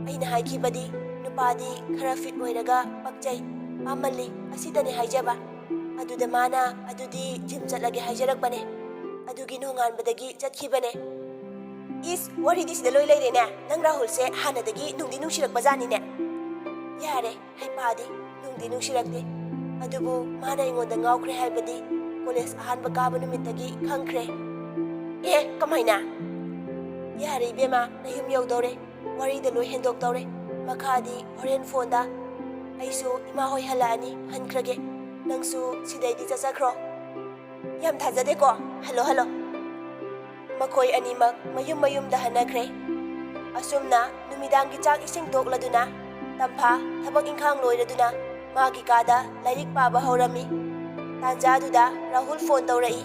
ꯑꯩꯅ ꯍꯥꯏꯈꯤꯕꯗꯤ ꯅꯨꯄꯥꯗꯤ ꯈꯔ ꯐꯤꯠ ꯑꯣꯏꯔꯒ ꯄꯛꯆꯩ, ꯄꯥꯝꯃꯜꯂꯤ, ꯑꯁꯤꯗꯅꯦ ꯍꯥꯏꯖꯕ꯫ ꯑꯗꯨꯗ ꯃꯥꯅ ꯑꯗꯨꯗꯤ ꯖꯤꯝ ꯆꯠꯂꯒꯦ ꯍꯥꯏꯖꯔꯛꯄꯅꯦ꯫ ꯑꯗꯨꯒꯤ ꯅꯣꯡꯉꯥꯟꯕꯗꯒꯤ ꯆꯠꯈꯤꯕꯅꯦ꯫ ꯏꯁ, ꯋꯥꯔꯤꯗꯤ ꯁꯤꯗ ꯂꯣꯏ ꯂꯩꯔꯦꯅꯦ꯫ ꯅꯪ ꯔꯥꯍꯨꯜꯁꯦ ꯍꯥꯟꯅꯗꯒꯤ ꯅꯨꯡꯗꯤ ꯅꯨꯡꯁꯤꯔꯛꯄꯖꯥꯠꯅꯤꯅꯦ꯫ ꯌꯥꯔꯦ, ꯍꯩꯄꯥꯗꯤ, ꯅꯨꯡꯗꯤ ꯅꯨꯡꯁꯤꯔꯛꯇꯦ꯫ ꯑꯗꯨꯕꯨ ꯃꯥꯅ ꯑꯩꯉꯣꯟꯗ ꯉꯥꯎꯈ꯭ꯔꯦ ꯍꯥꯏꯕꯗꯤ ꯀꯣꯂꯦꯖ ꯑꯍꯥꯟꯕ ꯀꯥꯕ ꯅꯨꯃꯤꯠꯇꯒꯤ ꯈꯪꯈ꯭ꯔꯦ꯫ ꯑꯦ, ꯀꯃꯥꯏꯅ? ꯌꯥꯔꯦ ꯏꯕꯦꯝꯃ, ꯅꯌꯨꯝ ꯌꯧꯗꯧꯔꯦ꯫ ꯋꯥꯔꯤꯗ ꯂꯣꯏ ꯍꯦꯟꯗꯣꯛꯇꯧꯔꯦ꯫ ꯃꯈꯥꯗꯤ ꯍꯣꯔꯦꯟ ꯐꯣꯟꯗ꯫ ꯑꯩꯁꯨ ꯏꯃꯥ ꯍꯣꯏ ꯍꯜꯂꯛꯑꯅꯤ, ꯍꯟꯈ꯭ꯔꯒꯦ꯫ ꯅꯪꯁꯨ ꯁꯤꯗꯩꯗꯤ ꯆꯠꯆꯈ꯭ꯔꯣ꯫ ꯌꯥꯝ ꯊꯥꯖꯗꯦꯀꯣ? Hello, hello. ꯃꯈꯣꯏ ꯑꯅꯤꯃꯛ ꯃꯌꯨꯝ ꯃꯌꯨꯝꯗ ꯍꯟꯅꯈ꯭ꯔꯦ꯫ ꯑꯁꯨꯝꯅ ꯅꯨꯃꯤꯗꯥꯡꯒꯤ ꯆꯥꯛ ꯏꯁꯤꯡ ꯇꯣꯛꯂꯗꯨꯅ ꯇꯝꯐꯥ ꯊꯕꯛ ꯏꯪꯈꯥꯡ ꯂꯣꯏꯔꯗꯨꯅ ꯃꯥꯒꯤ ꯀꯥꯗ ꯂꯥꯏꯔꯤꯛ ꯄꯥꯕ ꯍꯧꯔꯝꯃꯤ꯫ ꯇꯥꯟꯖꯥꯗꯨꯗ ꯔꯥꯍꯨꯜ ꯐꯣꯟ ꯇꯧꯔꯛꯏ꯫